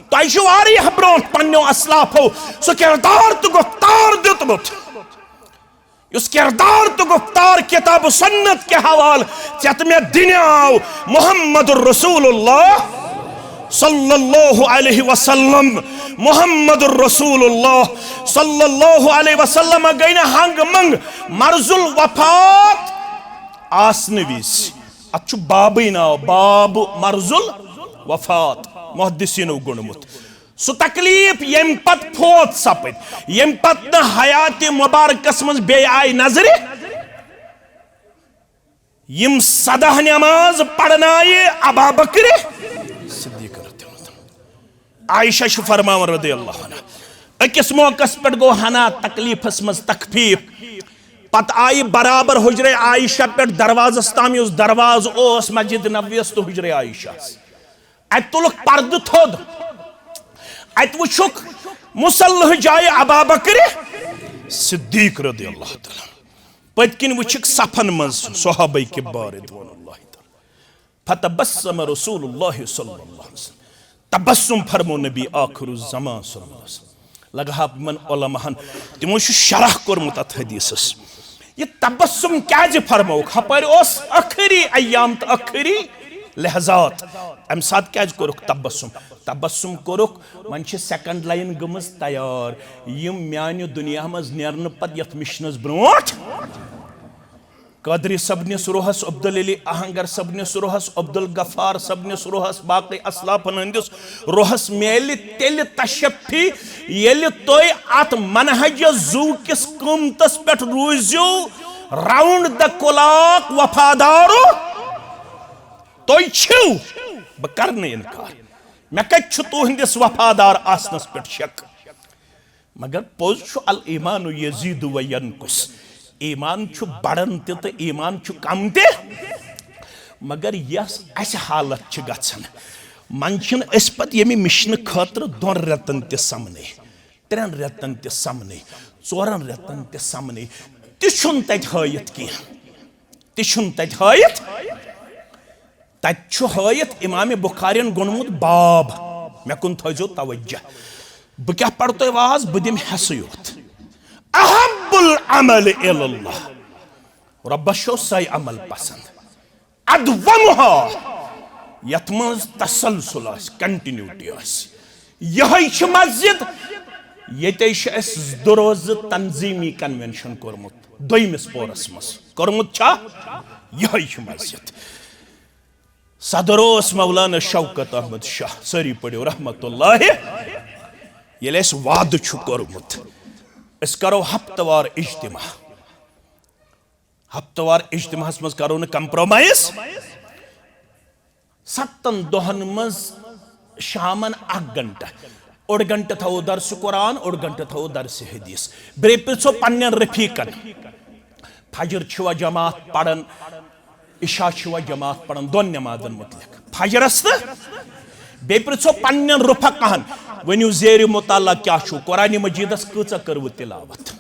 تۄہہِ چھُ واریاہ برونٛٹھ پننیو اسلافو سُہ کردار تہٕ گُفتار دیُتمُت، یُس کردار تہٕ گُفتار کتاب و سنت کہِ حوالہٕ ژےٚ تہٕ مےٚ دِنہٕ آو۔ محمد رسول اللہ صلی اللہ علیہ وسلم، محمد رسول اللہ صلی اللہ علیہ وسلم گٔے نہٕ ہنٛگ منٛگ، مرض الوفات۔ آسنہٕ وِزِ، اتھ چھُ بابٕے ناو، باب مرض الوفات، محدثینو گوٚنڈمُت۔ سُہ تکلیف ییٚمہِ پتہٕ فوت سپٕدۍ، ییٚمہِ پتہٕ نہٕ حیات مبارکس منٛز بیٚیہِ آیہِ نظرِ، یِم سداہ نماز پرنایہِ ابا بکر صدیق رضی اللہ عنہ۔ عائشہ چھِ فرماوان رضی اللہ عنہ، أکِس موقعس پٮ۪ٹھ گوٚو ہنا تکلیفس منٛز تخفیف، پتہٕ آیہِ برابر حجرے عائشہ پٮ۪ٹھ دروازس تام، یُس دروازٕ اوس مسجد نبویس تہٕ حجرے عائشہ ہس۔ اتہِ تُلُکھ پردٕ تھوٚد، اتہِ وٕچھُکھ مصلح جایہِ ابا بکر صدیق رضی اللہ تعالیٰ عنہ۔ پٔتۍ کِنۍ وٕچھِکھ صفن منٛز صحابہ کبار رضوان اللہ تعالیٰ۔ فتبسم رسول اللہ صلی اللہ علیہ وسلم۔ تبسم فرمو نبی آخر الزمان صلی اللہ علیہ وسلم۔ لگہٕ ہا بہٕ یِمن علماہن، تِمو چھُ شرح کوٚرمُت اتھ حدیثس۔ یہِ تبسم کیازِ فرمووُکھ؟ ہپٲرۍ اوس ٲخری ایام تہٕ ٲخری لحظات، امہِ ساتہٕ کیازِ کوٚرُکھ تبسم؟ تبسم کوٚرُکھ، وۄنۍ چھِ second line گٔمٕژ تیار، یِم میانہِ دُنیا منٛز نیرنہٕ پتہٕ یتھ مِشنس برونٛٹھ قادری صٲبنِس روحس، عبدالعلی آہنگر صٲبنِس روحس، عبدالغفار صٲبنِس روحس، باقٕے اسلافن ہٕنٛدِس روحس میلہِ تیٚلہِ تشفی، ییٚلہِ تُہۍ اتھ منہج زو کِس قۭمتس پٮ۪ٹھ روٗزِو round the clock وفادارو۔ تُہۍ چھِو، بہٕ کرٕ نہٕ انکار، مےٚ کتہِ چھُ تُہنٛدِس وفادار آسنس پٮ۪ٹھ شک؟ مگر پوٚز چھُ، الایمان یزید و ینقص، ایمان چھُ بڑان تہِ تہٕ ایمان چھُ کم تہِ۔ مگر یۄس اسہِ حالت چھِ گژھان، منٛزٕ چھِنہٕ أسۍ پتہٕ ییٚمہِ مِشنہٕ خٲطرٕ دۄن رٮ۪تن تہِ سمنے، ترٛٮ۪ن رٮ۪تن تہِ سمنے، ژورن رٮ۪تن تہِ سمنے، تہِ چھُنہٕ تتہِ ہٲیِتھ کینٛہہ، تہِ چھُنہٕ تتہِ ہٲیِتھ۔ تتہِ چھُ ہٲیِتھ امام بخارین گوٚنمُت باب، مےٚ کُن تھٲیزیو توجہ۔ بہٕ کیٛاہ پرٕ تۄہہِ واز؟ بہٕ دِمہٕ حصہٕ یوت۔ احب العمل الی اللہ، رۄبس چھو سۄے عمل پسند۔ ادومہا، یتھ منٛز تسلسل آسہِ، continuity آسہِ۔ یہے چھِ مسجد، ییٚتے چھُ اَسہِ دُروزٕ تنظیمی convention کوٚرمُت دوٚیمِس پورس منٛز۔ کوٚرمُت چھا؟ یہے چھِ مسجد۔ صدر اوس مولانا شوکت احمد شاہ، سٲری پٔرِو رحمت اللہ۔ ییٚلہِ اَسہِ وعدٕ چھُ کوٚرمُت، أسۍ کرو ہفتہٕ وار اجتماع، ہفتہٕ وار اجتماعس منٛز کرو نہٕ compromise۔ ستن دۄہن منٛز شامن اکھ گھنٹہٕ، اوٚڑ گھنٹہٕ تھاوو درس قرآن، اوٚڑ گھنٹہٕ تھاوو درس حدیث۔ بیٚیہِ پرژھو پننٮ۪ن رفیقن، فجر چھوا جماعت پران، عشاء چھوا جماعت پران، دۄن نمازن متعلق، فجرس تہٕ بیٚیہِ پرژھو پننٮ۪ن رفقاہن، ؤنِو زیر مطالعہ کیٛاہ چھُو، قرآن مجیدس کۭژاہ کٔروٕ تلاوت؟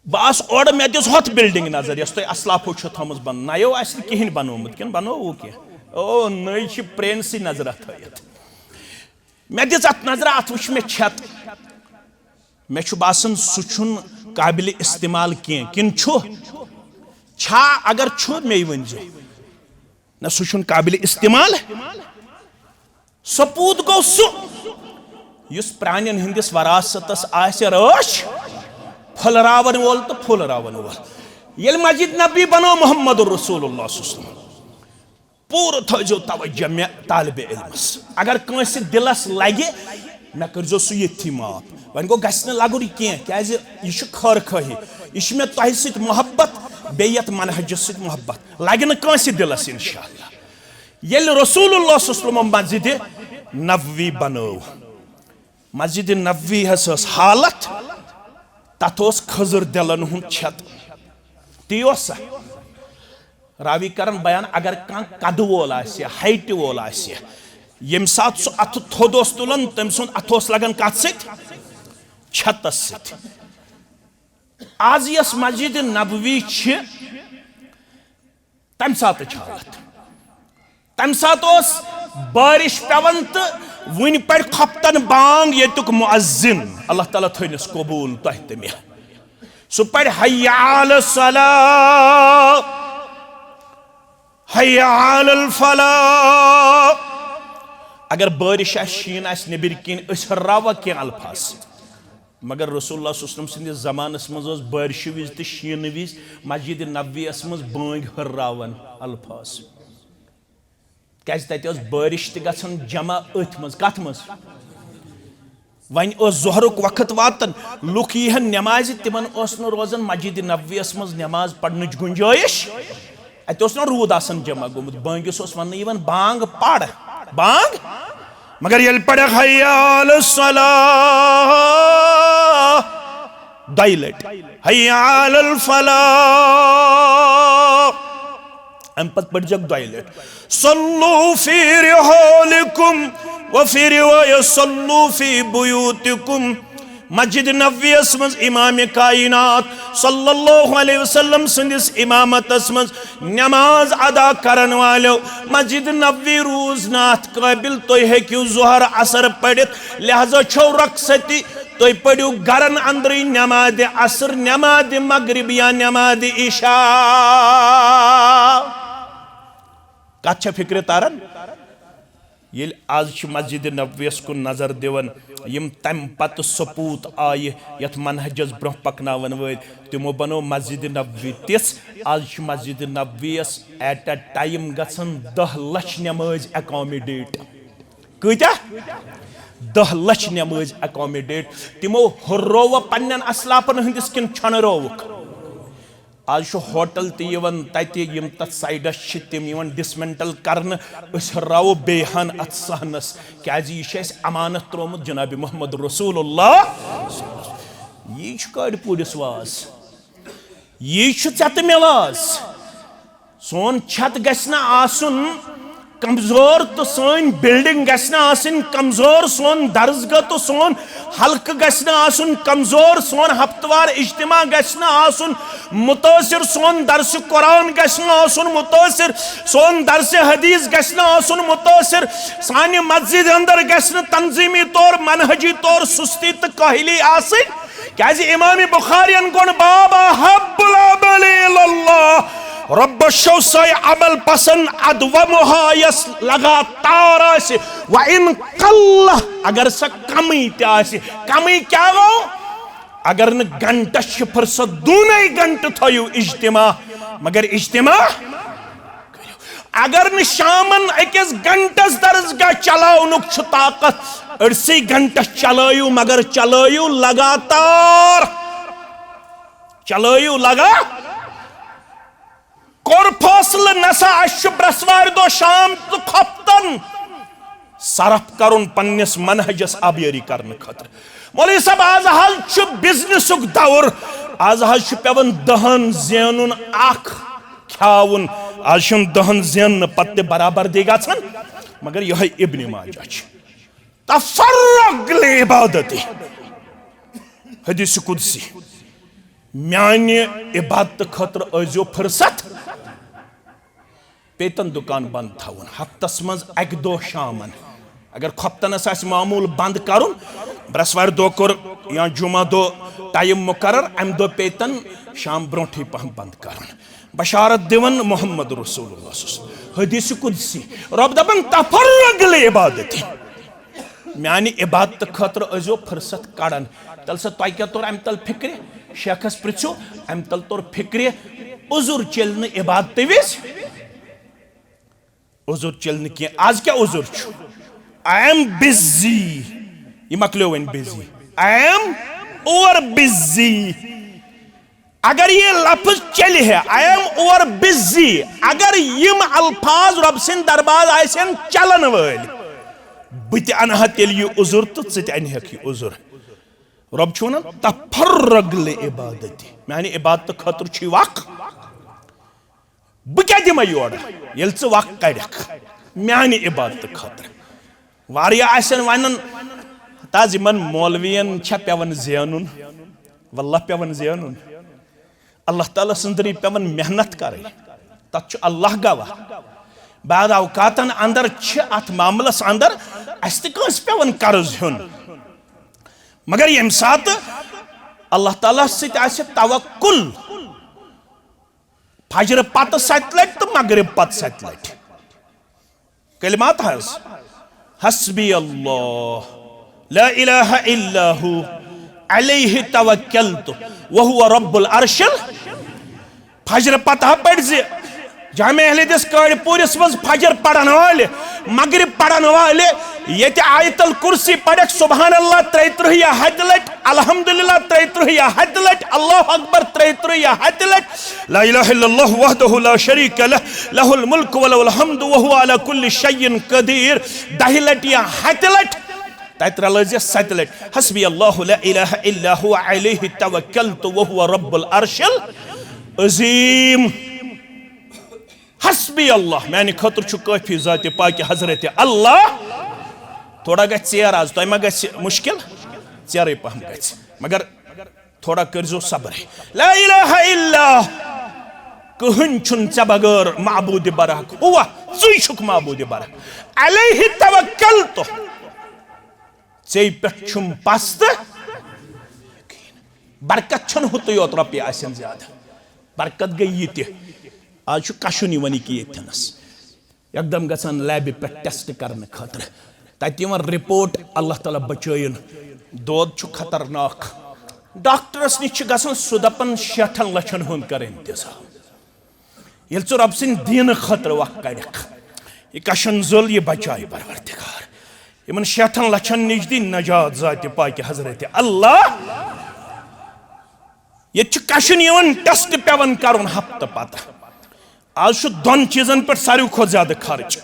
بہٕ آس اورٕ، مےٚ دِژ ہۄتھ building نظر یۄس تۄہہِ اسلافو چھو تھٲومٕژ بناونہٕ، نَیو آسہِ نہٕ کِہیٖنۍ بنوومُت کِنہٕ بنووُ کینٛہہ؟ او، نٔے چھِ پرٛٲنسٕے نظرہ تھٲیِتھ۔ مےٚ دِژ اتھ نظرہ، اتھ وٕچھ مےٚ چھت، مےٚ چھُ باسان سُہ چھُنہٕ قابل استعمال کینٛہہ، کِنہٕ چھُ؟ چھا؟ اگر چھُ، مے ؤنۍ زیو۔ نہ، سُہ چھُنہٕ قابل استعمال۔ سپوٗت گوٚو سُہ، یُس پرٛانٮ۪ن ہٕنٛدِس وراثتس آسہِ رٲچھ پھٔلراون وول تہٕ پھُلراون وول۔ ییٚلہِ مسجد نبوی بنٲو محمد رسول اللہ صلی اللہ علیہ وسلم، پوٗرٕ تھٲیزیو توجہ مےٚ طالبِ علمس۔ اگر کٲنٛسہِ دِلس لگہِ، مےٚ کٔرزیو سُہ ییٚتھی معاف۔ وۄنۍ گوٚو، گژھِ نہٕ لگُن یہِ کینٛہہ، کیازِ یہِ چھُ خٲر خٲہی، یہِ چھُ مےٚ تۄہہِ سۭتۍ محبت، بیٚیہِ یتھ منہجس سۭتۍ محبت۔ لگہِ نہٕ کٲنٛسہِ دِلس انشاءاللہ۔ ییٚلہِ رسول اللہ صلی اللہ علیہ وسلم مسجد نبوی بنٲو، مسجد نبوی ہس ٲس حالت، تتھ اوس خٔزٕر دِلن ہُنٛد چھت۔ تی اوس سا؟ راوی کرن بیان، اگر کانٛہہ قدٕ وول آسہِ، ہایٹہِ وول آسہِ، ییٚمہِ ساتہٕ سُہ اتھٕ تھوٚد اوس تُلان، تٔمۍ سُنٛد اتھٕ اوس لگان کتھ سۭتۍ؟ چھتس سۭتۍ۔ از یۄس مسجد نبوی چھِ، تمہِ ساتہٕ چھِ حالت۔ تمہِ ساتہٕ اوس بارش پٮ۪وان تہٕ وُنہِ پرِ خۄفتن بانگ ییٚتیُک مؤذن، اللہ تعالیٰ تھٲینس قبول تۄہہِ تہٕ مےٚ۔ سُہ پرِ حی علی الصلاۃ، حی علی الفلاح۔ اگر بارش آسہِ، شیٖن آسہِ، نیٚبٕرۍ کِنۍ أسۍ راوہ کینٛہہ الفاظ۔ مگر رسول اللہ صلی اللہ علیہ وسلم سٕنٛدِس زمانس منٛز ٲس بارشہِ وِزِ تہٕ شیٖنہٕ وِزِ مسجد نبویس منٛز بٲنگۍ ہُرراوان الفاظ۔ کیازِ تتہِ ٲس بارش تہِ گژھان جمع أتھۍ منٛز۔ کتھ منٛز؟ وۄنۍ اوس ظہرُک وقت واتان، لُکھ ییہن نمازِ، تِمن اوس نہٕ روزان مسجد نبویس منٛز نماز پرنٕچ گنجٲیش۔ اتہِ اوس نہٕ روٗد آسان جمع گوٚمُت، بٲنگِس اوس وننہٕ یِوان، بانگ پڑ، بانگ۔ مگر ییٚلہِ پڑکھ حی علی الصلاح دۄیہِ لٹہِ، حی علی الفلاح، امہِ پتہٕ پٔرزیٚکھ دۄیہِ لٹہِ، صلوا فی رحالکم، وفی روایت صلوا فی بیوتکم۔ مسجد نبویس منٛز امام کائنات صلی اللہ علیہ وسلم سٕنٛدِس امامتس منٛز نماز ادا کرن والٮ۪و، مسجد نبوی روٗز نہٕ اتھ قٲبل، تُہۍ ہیٚکِو ظہر عصر پٔرِتھ، لہذا چھو رخصتی، تُہۍ پٔرِو گرن اندرٕے نماز عصر، نماز مغرب یا نماز عشاء۔ کتھ چھےٚ فکرِ تران؟ ییٚلہِ از چھِ مسجد نبویس کُن نظر دِوان، یِم تمہِ پتہٕ سپوٗت آیہِ یتھ منہجس برونٛہہ پکناون وٲلۍ، تِمو بنوو مسجد نبوی تِژھ، از چھِ مسجد نبویس at a time گژھان دَہ لچھ نمٲزۍ accommodate۔ کۭتیاہ؟ دَہ لچھ نمٲزۍ accommodate۔ تِمو ہُررووٕ پننٮ۪ن اسلافن ہٕنٛدِس کِنہٕ چھۄنرووُکھ؟ از چھُ ہوٹل تہِ یِوان تتہِ، یِم تتھ سایڈس چھِ، تِم یِوان dismantle کرنہٕ۔ أسۍ راوو بیٚیہِ ہن اتھ صحنس، کیازِ یہِ چھُ اسہِ امانت تروومُت جناب محمد رسول اللہ۔ یی چھُ کٲڑۍ پوٗرِس واز، یی چھُ ژےٚ تہٕ مےٚ واز۔ سون چھت گژھِ نہٕ آسُن کمزور تہٕ سٲنۍ building گژھِ نہٕ آسٕنۍ کمزور، سون درسگاہ تہٕ سون حلقہٕ گژھِ نہٕ آسُن کمزور، سون ہفتہٕ وار اجتماع گژھِ نہٕ آسُن متٲثر، سون درس قرآن گژھِ نہٕ آسُن متٲثر، سون درس حدیث گژھِ نہٕ آسُن متٲثر، سانہِ مسجد اندر گژھِ نہٕ تنظیمی طور، منہجی طور سستی تہٕ کاہلی آسٕنۍ۔ کیازِ امام بخارین گوٚن باب احب العمل الی اللہ، رۄبس چھو سۄے عمل پسند ادومہا، یۄس لگاتار آسہِ، و ان قل، اگر سۄ کمٕے تہِ آسہِ۔ کمٕے کیاہ گوٚو؟ اگر نہٕ گھنٹس چھِ فرصت، دوٗنے گھنٹہٕ تھٲیِو اجتماع، مگر اجتماع اگر نہٕ شامن أکِس گھنٹس درسگاہ چلاونُک چھُ طاقت، أڑسٕے گھنٹس چلٲیِو، مگر چلٲیِو لگاتار۔ چلٲیِو لگا-، کوٚر فٲصلہٕ، نسا اَسہِ چھُ برٛٮ۪سوارِ دۄہ شام تہٕ خۄفتن صرف کرُن پننِس منہجس آبیٲری کرنہٕ خٲطرٕ۔ مولوی صٲب، از حظ چھُ بزنسُک دور، از حظ چھُ پٮ۪وان دہن زینُن اکھ کھیاوُن، از چھُنہٕ دہن زیننہٕ پتہٕ تہِ برابردی گژھان، مگر یِہوٚے ابن ماجہ چھُ۔ تفرغ لعبادتی، حدیث قدسی، میانہِ عبادتہٕ خٲطرٕ ٲسۍزیو فرصت۔ پیتن دُکان بنٛد تھاوُن، ہفتس منٛز اکہِ دۄہ شامن۔ اگر خۄفتنس آسہِ معموٗل بنٛد کرُن، برٛٮ۪سوارِ دۄہ کوٚر یا جمعہ دۄہ ٹایم مقرر، امہِ دۄہ پیتن شام برونٹھٕے پہم بنٛد کرُن۔ بشارت دِوان محمد رسول اللہ صلی اللہ علیہ وسلم۔ حدیث قدسی، رۄب دپان، تفرغ لعبادتی، میانہِ عبادتہٕ خٲطرٕ ٲسۍزیو فرصت کڑان۔ تیٚلہِ سا تۄہہِ کیٛاہ توٚر امہِ تل فکرِ؟ شیخس پرژھِو، امہِ تل توٚر فکرِ عذر چیٚلہِ نہٕ عبادتہٕ وِزِ۔ عذر چیٚلہِ نہٕ کینٛہہ۔ از کیٛاہ عذر چھُ؟ I am busy۔ یہِ مۄکلیو وۄنۍ busy۔ I am over busy۔ اگر یہِ لفظ چلہِ ہے، I am over busy، اگر یِم الفاظ رۄب سٕنٛدۍ دربار آسن چلن وٲلۍ، بہٕ تہِ انہٕ ہا تیٚلہِ یہِ عذر تہٕ ژٕ تہِ انہکھ یہِ عذر۔ رۄب چھُ ونان، تفرغ لعبادتی، میانہِ عبادتہٕ خٲطرٕ چھُے وق۔ بہٕ کیٛاہ دِمے یورٕ ییٚلہِ ژٕ وق کڑکھ میانہِ عبادتہٕ خٲطرٕ؟ واریاہ آسن ونان، تاز یِمن مولوین چھا پٮ۪وان زینُن؟ واللہ پٮ۪وان زینُن۔ اللہ تعالیٰ سٕنٛدرٕے پٮ۪وان محنت کرٕنۍ، تتھ چھُ اللہ گواہ۔ بعض اوقاتن اندر چھِ اتھ معاملس اندر اسہِ تہِ کٲنٛسہِ پٮ۪وان قرض ہیوٚن، مگر ییٚمہِ ساتہٕ اللہ تعالیٰ سۭتۍ آسہِ توکل، فجر پتہٕ ستہِ لٹہِ تہٕ مغرب پتہٕ ستہِ لٹہِ۔ کلمات حظ، حسبی اللہ، لا الہ الا ہو، علیہ توکلت وہو رب العرش ال-، فجر پتہ پٔرۍ زِ جامع اہل حدیث کارِ پوٗرِس منٛز فجر پرن والہِ، مغرب پرن والہِ، ییٚتہِ آیت الکرسی پرکھ، سبحان اللہ ترٛیہِ ترٕٛہ یا ہتہِ لٹہِ، الحمدللہ ترٛیہِ ترٕٛہ یا ہتہِ لٹہِ، اللہ اکبر ترٛیہِ ترٕٛہ یا ہتہِ لٹہِ، لا الہ الا اللہ وحدہ لا شریک لہ، لہ الملک ولہ الحمد وہو علی کل شیء قدیر، دہہِ لٹہِ یا ہتہِ لٹہِ۔ تتہِ رلٲوزِ ستہِ لٹہِ، حسبی اللہ لا الہ الا ہو علیہ توکلت وہو رب العرش العظیم۔ حسبی اللہ، میانہِ خٲطرٕ چھُ کٲفی ذاتِ پاکِ حضرت اللہ۔ تھوڑا گژھِ ژیر آز، تۄہہِ ما گژھِ مُشکِل؟ ژیرٕے پہم گژھِ، مگر تھوڑا کٔرزیو صبرٕے۔ لا الہ الا، کٕہٕنۍ چھُنہٕ ژےٚ بغٲر معبوٗدِ برحق، ہوا، ژٕے چھُکھ معبوٗدِ برحق۔ علیہ توکلت، ژے پٮ۪ٹھ چھُم پستہٕ۔ برکت چھنہٕ ہُتُے یوت رۄپیہِ آسن زیادٕ، برکت گٔے یہِ تہِ۔ آز چھُ کشُن یِوان یہِ کہِ ییٚتھٮ۪نس۔ یکدم گژھان لیبہِ پٮ۪ٹھ ٹیسٹ کرنہٕ خٲطرٕ۔ تتہِ یِوان رپورٹ، اللہ تعالیٰ بچٲیِن، دود چھُ خطرناک۔ ڈاکٹرس نِش چھِ گژھان، سُہ دپان شیٹھن لچھن ہُنٛد کر انتظام۔ ییٚلہِ ژٕ رۄب سٕنٛدِ دیٖنہٕ خٲطرٕ وق کڑکھ، یہِ کشن زوٚل، یہِ بچایہِ پروردگار۔ یِمن شیٹھن لچھن نِش دی نجات ذاتِ پاکہِ حضرت اللہ۔ ییٚتہِ چھُ کشُن یِوان، ٹیسٹ پٮ۪وان کرُن ہفتہٕ پتہٕ۔ آز چھُ دۄن چیٖزن پٮ۪ٹھ ساروی کھۄتہٕ زیادٕ خرچ۔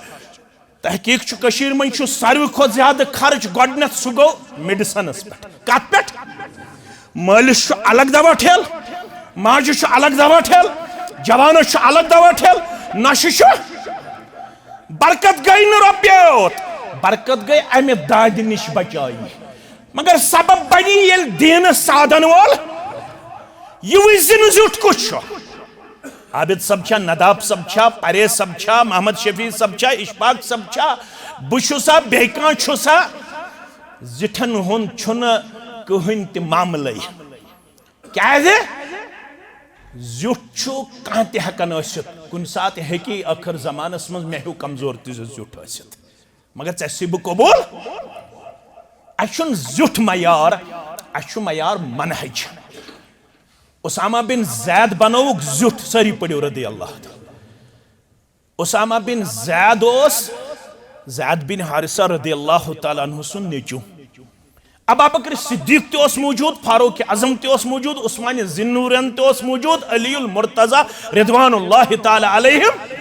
تحقیق چھُ، کٔشیٖرِ منٛز چھُ ساروی کھۄتہٕ زیادٕ خرچ گۄڈٕنٮ۪تھ سُہ گوٚو میڈیسنس پٮ۪ٹھ۔ کتھ پٮ۪ٹھ؟ مٲلِس چھُ الگ دوا ٹھیل، ماجہِ چھُ الگ دوا ٹھیل، جوانس چھُ الگ دوا ٹھیل، نشہِ چھُ۔ برکت گٔے نہٕ رۄپیہِ یوت، برکت گٔے امہِ دادِ نِش بچٲیی۔ مگر سبب بنی ییٚلہِ دیٖنہٕ سادن وول، یہِ وٕچھ زِ نہٕ زیُٹھ کُس چھُ۔ عابد صٲب چھا، نداب صٲب چھا، پرہیز صٲب چھا، محمد شفیع صٲب چھا، اشفاق صٲب چھا، بہٕ چھُسا، بیٚیہِ کانٛہہ چھُسا؟ زِٹھن ہُنٛد چھُنہٕ کٕہٕنۍ تہِ معاملے۔ کیازِ؟ زیُٹھ چھُ کانٛہہ تہِ ہٮ۪کان ٲسِتھ، کُنہِ ساتہٕ ہیٚکہِ ٲخٕر زمانس منٛز مےٚ ہیوٗ کمزور تہِ زیُٹھ ٲسِتھ۔ مگر ژےٚ چھُے بہٕ قبول۔ اَسہِ چھُنہٕ زیُٹھ معیار، اَسہِ چھُ معیار منہج۔ اسامہ بن زید بنووُکھ زیُٹھ، سٲری پٔرِو رضی اللہ تعالیٰ۔ اسامہ بن زید اوس زید بن حارثہ رضی اللہ تعالیٰ عنہ سُنٛد نیٚچوٗ۔ ابا بکر صدیق تہِ اوس موجود، فاروق اعظم تہِ اوس موجود، عثمان ذی النورین تہِ اوس موجود، علی المرتضی رضوان اللہ تعالیٰ علیہم۔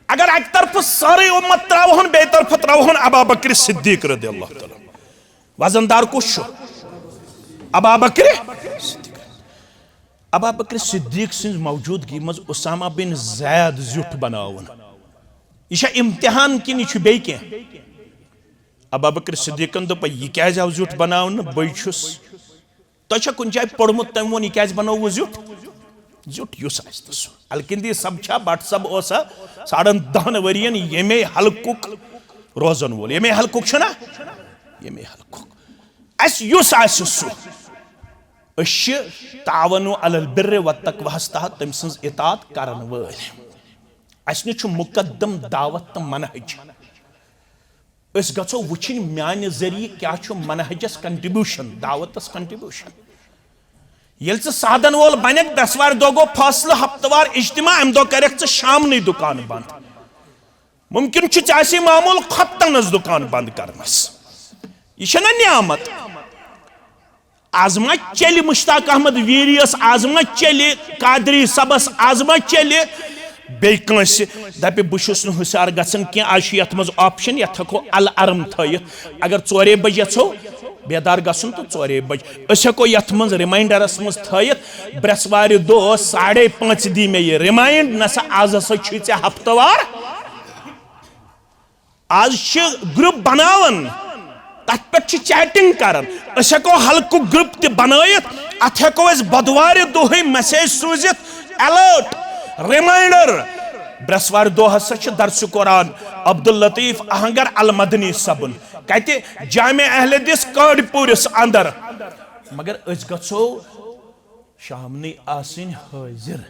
اگر اکہِ طرفہٕ سٲرٕے اُمت تراوہون، بیٚیہِ طرفہٕ تراوہون ابا بکر صدیق رضی اللہ تعالیٰ۔ وزن دار کُس چھُ؟ ابا بکر صدیق۔ ابا بکر صدیق سٕنٛز موجودگی منٛز اسامہ بن زید زیُٹھ بناوُن، یہِ چھا امتحان کِنہٕ یہِ چھُ بیٚیہِ کینٛہہ؟ ابا بکر صدیقن دوٚپ، یہِ کیازِ آو زیُٹھ بناونہٕ؟ بٕے چھُس۔ تۄہہِ چھا کُنہِ جایہِ پوٚرمُت، تٔمۍ ووٚن، یہِ کیازِ بنووُ زیُٹھ؟ زیُٹھ یُس آسہِ تہٕ سُہ۔ الکندی صٲب چھا، بٹ صٲب اوسا ساڑن دہن ؤرین ییٚمے حلقُک روزن وول؟ ییٚمے حلقُک چھُنہ؟ ییٚمے حلقُک۔ اَسہِ یُس آسہِ سُہ۔ أسۍ چھِ تعاونوا علی البر والتقواہس تحت تٔمۍ سٕنٛز اطاعت کرن وٲلۍ۔ اَسہِ نِش چھُ مقدم دعوت تہٕ منہج۔ أسۍ گژھو وٕچھِنۍ میانہِ ذٔریعہٕ کیٛاہ چھُ منہجس contribution، دعوتس contribution۔ ییٚلہِ ژٕ سادن وول بنکھ، برٛٮ۪سوارِ دۄہ گوٚو فٲصلہٕ، ہفتہٕ وار اجتماع، امہِ دۄہ کرکھ ژٕ شامنٕے دُکان بنٛد۔ ممکن چھُ ژےٚ آسہِ معمول خۄفتنس دُکان بنٛد کرنس۔ یہِ چھےٚ نہ نعمت؟ از ما چلہِ مشتاق احمد ویری یس، از ما چلہِ قادری صٲبس، از ما چلہِ بیٚیہِ کٲنٛسہِ؟ دپہِ، بہٕ چھُس نہٕ ہُشار گژھان کینٛہہ، از چھُ یتھ منٛز option، یتھ ہٮ۪کو الارم تھٲیِتھ۔ اگر ژورے بجہِ یژھو بیدار گژھُن تہٕ ژورے بجہِ۔ أسۍ ہٮ۪کو یتھ منٛز ریماینڈرس منٛز تھٲیِتھ، برٛٮ۪سوارِ دۄہ ساڑے پانٛژِ دی مےٚ یہِ ریماینڈ، نسا از ہسا چھُے ژےٚ ہفتہٕ وار۔ از چھِ گروپ بناوان، تتھ پٮ۪ٹھ چھِ چیٹنگ کران۔ أسۍ ہٮ۪کو حلقُک گروپ تہِ بنٲیِتھ، اتھ ہٮ۪کو أسۍ بدوارِ دۄہٕے میسیج سوٗزِتھ، الرٹ، ریماینڈر۔ برٛٮ۪سوارِ دۄہ ہسا چھِ درسِ قرآن عبداللطیف اہنگر المدنی صٲبُن۔ کتہِ؟ جامع اہل حدیث کاڈِ پوٗرِس اندر۔ مگر أسۍ گژھو شامنٕے آسٕنۍ حٲضِر۔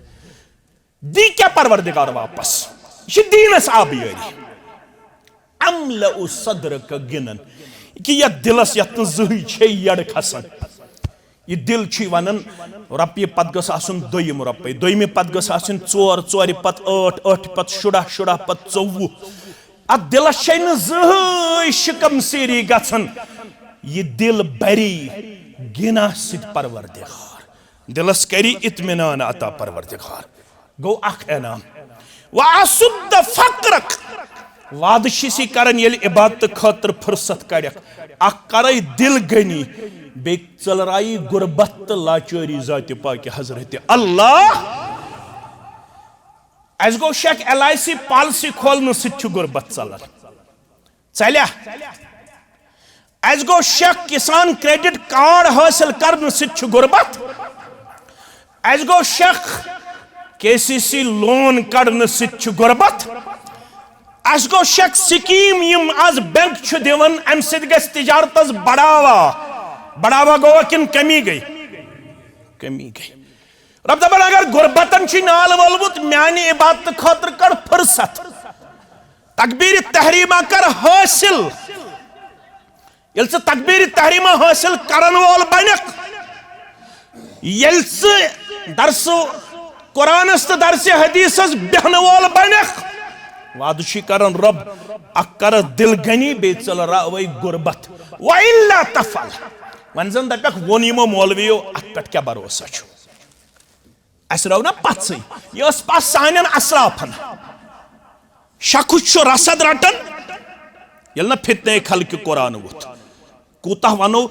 دی کیٛاہ پروردگار واپس؟ یہِ چھِ دیٖنس آبیٲری۔ املأ صدرک غنن، یہِ کہِ یتھ دلس یتھ نہٕ زٕہٕے چھے یڑ کھسان۔ یہِ دِل چھُے ونان، رۄپیہِ پتہٕ گٔژھ آسُن دوٚیِم رۄپے، دوٚیمہِ پتہٕ گٔژھ آسٕنۍ ژور، ژورِ پتہٕ ٲٹھ، ٲٹھِ پتہٕ شُراہ، شُراہ پتہٕ ژوٚوُہ۔ اتھ دِلس چھے نہٕ زٕہٕے شکم سیری گژھان۔ یہِ دِل بری گناہ سۭتۍ پروردگار، دِلس کری اطمینان عطا پروردگار۔ گوٚو اکھ انعام۔ واسد فقرک، وعدٕ چھِ سی کران ییٚلہِ عبادتہٕ خٲطرٕ فرصت کڑکھ، اکھ کرے دِل غنی، بیٚیہِ ژٔلرایی غربت تہٕ لاچٲری ذاتِ پاکہِ حضرت اللہ۔ اسہِ گوٚو Sheikh L I C policy کھولنہٕ سۭتۍ چھُ غربت ژلان۔ ژلیا؟ اسہِ گوٚو شیخ کسان کریڈٹ کارڈ حٲصِل کرنہٕ سۭتۍ چھُ غربت۔ اسہِ گوٚو شیخ کے سی سی لون کڑنہٕ سۭتۍ چھُ غربت۔ اسہِ گوٚو شیخ سکیٖم یِم از بینک چھُ دِوان، امہِ سۭتۍ گژھِ تجارتس بڑاوا۔ بڑاوا گوٚوا کِنہٕ کمی گٔے؟ کمی گٔے۔ رب دپان، اگر غربتن چھُے نال وولمُت، میانہِ عبادتہٕ خٲطرٕ کڑ فرصت۔ تکبیر تحریمہ کر حٲصِل۔ ییٚلہِ ژٕ تکبیر تحریمہ حٲصِل کرن وول بنکھ، ییٚلہِ ژٕ درس قرآنس تہٕ درس حدیثس بیہنہٕ وول بنکھ، وعدٕ چھُے کران رب، اکھ کرس دِل غنی، بیٚیہِ ژٔلراوے غربت۔ وَإِلَّا تَفْعَلْ۔ وۄنۍ زن دپکھ، ووٚن یِمو مولویو، اتھ پٮ۪ٹھ کیٛاہ بھروسہ چھُ؟ اسہِ رٲو نا پژھٕے، یہِ ٲس پژھ سانٮ۪ن اسلافن۔ شخص چھُ رسد رٹان، ییٚلہِ نہ فتنہ خلقِ قرآن ووٚتھ۔ کوٗتاہ ونو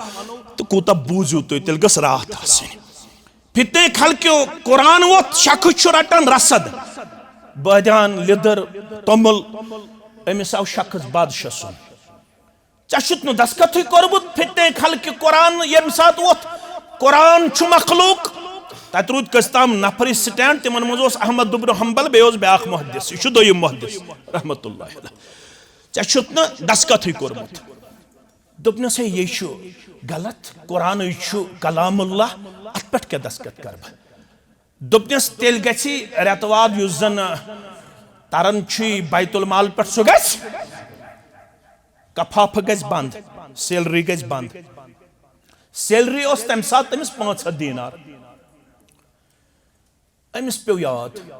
تہٕ کوٗتاہ بوٗزِو تُہۍ، تیٚلہِ گٔژھ راتھ آسٕنۍ۔ فتنہ خلقِ قرآن ووٚتھ، شخص چھُ رٹان رسد، بٲدیان، لیٚدٕر، توٚمُل۔ أمِس آو شخص بادشاہ سُنٛد۔ ژےٚ چھُتھ نہٕ دستخطٕے کوٚرمُت فتنہ خلقِ قرآن ییٚمہِ ساتہٕ ووٚتھ، قرآن چھُ مخلوق۔ تتہِ روٗدۍ کٔژ تام نفری سٹینڈ، تِمن منٛز اوس احمد بن حنبل، بیٚیہِ اوس بیٛاکھ محدث، یہِ چھُ دوٚیِم محدث رحمتہ اللہ علیہ۔ ژےٚ چھُتھ نہٕ دستخطٕے کوٚرمُت۔ دوٚپنس، ہے، یہِ چھُ غلط، قرآنٕے چھُ کلام اللہ، اتھ پٮ۪ٹھ کیٛاہ دستخط کرٕ بہٕ؟ دوٚپنس، تیٚلہِ گژھِ رٮ۪تہٕ واد یُس زن تران چھُے بیت المال پٮ۪ٹھ، سُہ گژھِ، کفافہٕ گژھِ بنٛد، سیلری گژھِ بنٛد۔ سیلری اوس تمہِ ساتہٕ تٔمِس پانٛژھ ہتھ دینار۔ أمِس پیوٚو یاد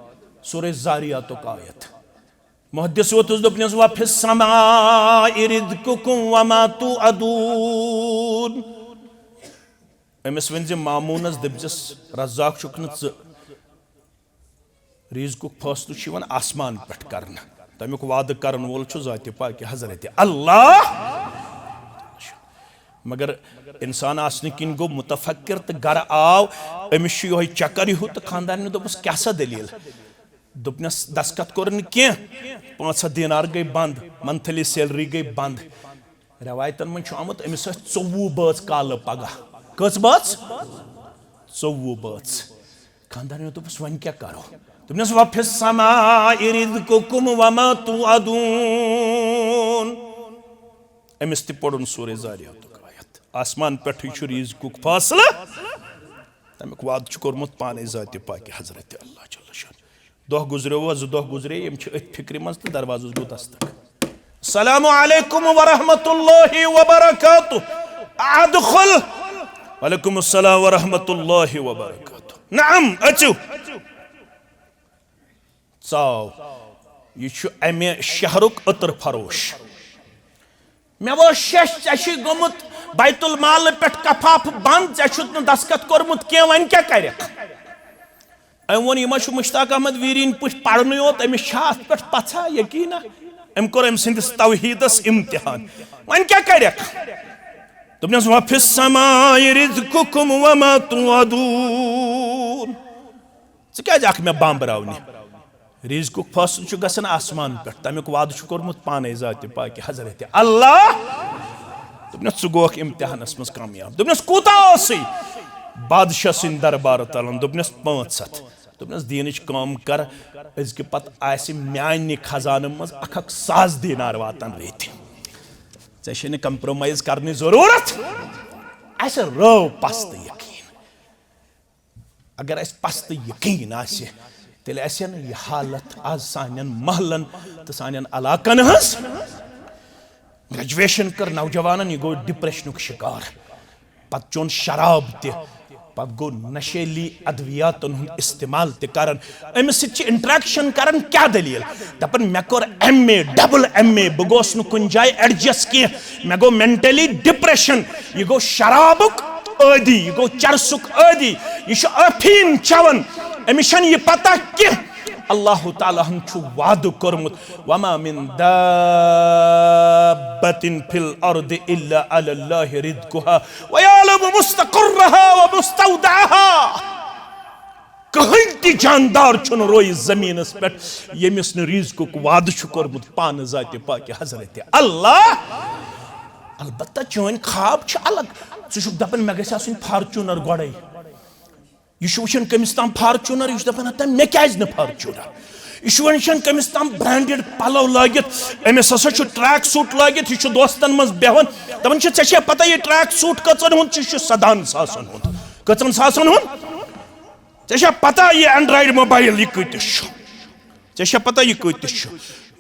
سورہ ذاریاتُک آیت۔ محدث ووتُس، دوٚپنس، وفی السماء رزقکم وما توعدون۔ أمِس ؤنۍ زِ ماموٗنس، دٔپزِس، رزاق چھُکھ نہٕ ژٕ، رزقُک فٲصلہٕ چھُ یِوان آسمان پٮ۪ٹھ کرنہٕ، تَمیُک وعدٕ کرن وول چھُ ذاتِ پاکہِ حضرت اللہ۔ مگر انسان آسنہٕ کِنۍ گوٚو متفکر تہٕ گرٕ آو، أمِس چھُ یِہوٚے چکر ہیوٗ تہٕ خاندارنہِ دوٚپُس، کیٛاہ سا دٔلیٖل؟ دوٚپنس، دستخط کوٚر نہٕ کینٛہہ، پانٛژھ ہتھ دینار گٔے بنٛد، منتھلی سیلری گٔے بنٛد۔ رٮ۪وایتن منٛز چھُ آمُت، أمِس ٲسۍ ژوٚوُہ بٲژ کالہٕ پگاہ۔ کٔژ بٲژ؟ ژوٚوُہ بٲژ۔ خاندارنہِ دوٚپُس، وۄنۍ کیٛاہ کرو؟ دوٚپنس، وفی السماء رزقکم وما توعدون۔ أمِس تہِ پوٚرُن سورہ ذاریاتُک آیت۔ آسمان پٮ۪ٹھٕے چھُ رزقُک فٲصلہٕ۔ تَمیُک وعدٕ چھُ کوٚرمُت پانے ذاتِ پاکہِ حضرت اللہ جل شانہ۔ دۄہ گُزریو، زٕ دۄہ گُزرے، یِم چھِ أتھۍ فِکرِ منٛز تہٕ دروازس گوٚو دستک۔ السلام علیکم ورحمۃ اللہ وبرکاتہ۔ ادخل۔ وعلیکم السلام ورحمۃ اللہ وبرکاتہ۔ نعم، أژِو۔ ژاو۔ یہِ چھُ امہِ شہرُک عطر فروش۔ مےٚ ووٚن، شیش، ژےٚ چھُے گوٚمُت بیت المال پٮ۪ٹھ کفاف بنٛد، ژےٚ چھُتھ نہٕ دستخط کوٚرمُت کینٛہہ، وۄنۍ کیٛاہ کرکھ؟ أمۍ ووٚن، یہِ ما چھُ مشتاق احمد ویرین پٲٹھۍ پرنُے یوت، أمِس چھا اتھ پٮ۪ٹھ پژھا یقینا؟ أمۍ کوٚر أمۍ سٕنٛدِس توحیدس امتحان۔ وۄنۍ کیٛاہ کرکھ؟ دوٚپنس، وفی السماء رزقکم وما توعدون۔ ژٕ کیٛازِ آکھ مےٚ بامبراونہِ؟ رزقُک فٲصلہٕ چھُ گژھان آسمان پٮ۪ٹھ، تَمیُک وعدٕ چھُ کوٚرمُت پانے ذاتِ پاکہِ حضرت اللہ۔ دوٚپنس، ژٕ گوکھ امتحانس منٛز کامیاب۔ دوٚپنس، کوٗتاہ اوسُے؟ بادشاہ سٕنٛدِ دربارٕ تلان۔ دوٚپنس، پانٛژھ ہتھ۔ دوٚپنس، دیٖنٕچ کٲم کر، أزکہِ پتہٕ آسہِ میانہِ خزانہٕ منٛز اکھ اکھ ساس دینار واتان رٔتۍ۔ ژےٚ چھے نہٕ compromise کرنٕچ ضروٗرت۔ اسہِ رٲو پستہٕ یقین۔ اگر اسہِ پستہٕ یقین آسہِ، تیٚلہِ آسہِ نہٕ یہِ حالت آز سانٮ۪ن محلن تہٕ سانٮ۪ن علاقن ہٕنٛز۔ Graduation کٔر نوجوانن، یہِ گوٚو depressionُک شکار۔ پتہٕ چون شراب تہِ، پتہٕ گوٚو نشیلی ادویاتن ہُنٛد استعمال تہِ کران۔ أمِس سۭتۍ چھِ انٹریکشن کران، کیٛاہ دٔلیٖل؟ دپان، مےٚ کوٚر M A, double M A, بہٕ گوس نہٕ کُنہِ جایہِ ایڈجسٹ کینٛہہ، مےٚ گوٚو مینٹلی ڈپریشن۔ یہِ گوٚو شرابُک عٲدی، یہِ گوٚو چرسُک عٲدی، یہِ چھُ افیٖم چٮ۪وان، أمِس چھَنہٕ یہِ پتہ کینٛہہ۔ اللہ تعالیٰ ہن چھُ وعدٕ کوٚرمُت، وما من دابة في الأرض إلا على الله رزقها ويعلم مستقرها ومستودعها۔ کٕہٕنۍ تہِ جاندار چھُنہٕ رویہِ زٔمیٖنَس پٮ۪ٹھ، ییٚمِس نہٕ رزقُک وعدٕ چھُ کوٚرمُت پانہٕ ذاتِ پاکہِ حضرت اللہ۔ البتہ چٲنۍ خواب چھِ الگ۔ ژٕ چھُکھ دَپان، مےٚ گژھِ آسٕنۍ فارچوٗنر گۄڈَے۔ یہِ چھُ وٕچھان کٔمِس تام فارچوٗنر، یہِ چھُ دَپان، ہتا مےٚ کیٛازِ نہٕ فارچوٗنر؟ یہِ چھُ وٕچھان کٔمِس تام برانڈڈ پَلو لٲگِتھ، أمِس ہسا چھُ ٹریک سوٗٹ لٲگِتھ، یہِ چھُ دوستن منٛز بیٚہوان، دَپان چھِ، ژےٚ چھےٚ پتہ یہِ ٹریک سوٗٹ کٔژَن ہُنٛد چھُ؟ یہِ چھُ سدہن ساسن ہُنٛد۔ کٔژَن ساسن ہُنٛد؟ ژےٚ چھےٚ پتہ یہِ اینڈرایڈ موبایل یہِ کۭتِس چھُ؟ ژےٚ چھےٚ پتہ یہِ کۭتِس چھُ؟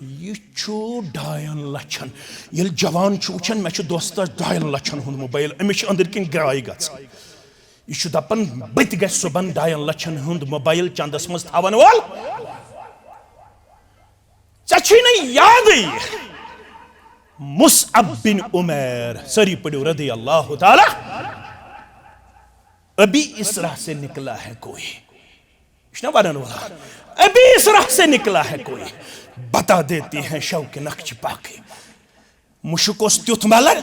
یہِ چھُ ڈاین لچھن۔ ییٚلہِ جوان چھُ وٕچھان، مےٚ چھُ دوستس ڈاین لچھن ہُنٛد موبایل، أمِس چھِ أنٛدٕرۍ کِنۍ گراے گژھان۔ یہِ چھُ دپان، بہٕ تہِ گژھِ صُبحن ڈاین لچھن ہُنٛد موبایل چندس منٛز تھاون وول۔ ژےٚ چھُے نہٕ یادٕے۔ مصعب بن عمیر، سٲری پٔرِو رضی اللہ تعالیٰ۔ ابھی اس راہ سے نکلا ہے کوئی۔ یہِ چھُنہ ونان وول، ابھی اس راہ سے نکلا ہے کوئی، بتا دیتی ہیں شوق نقش پاکی۔ مُشُک اوس تیُتھ ملان،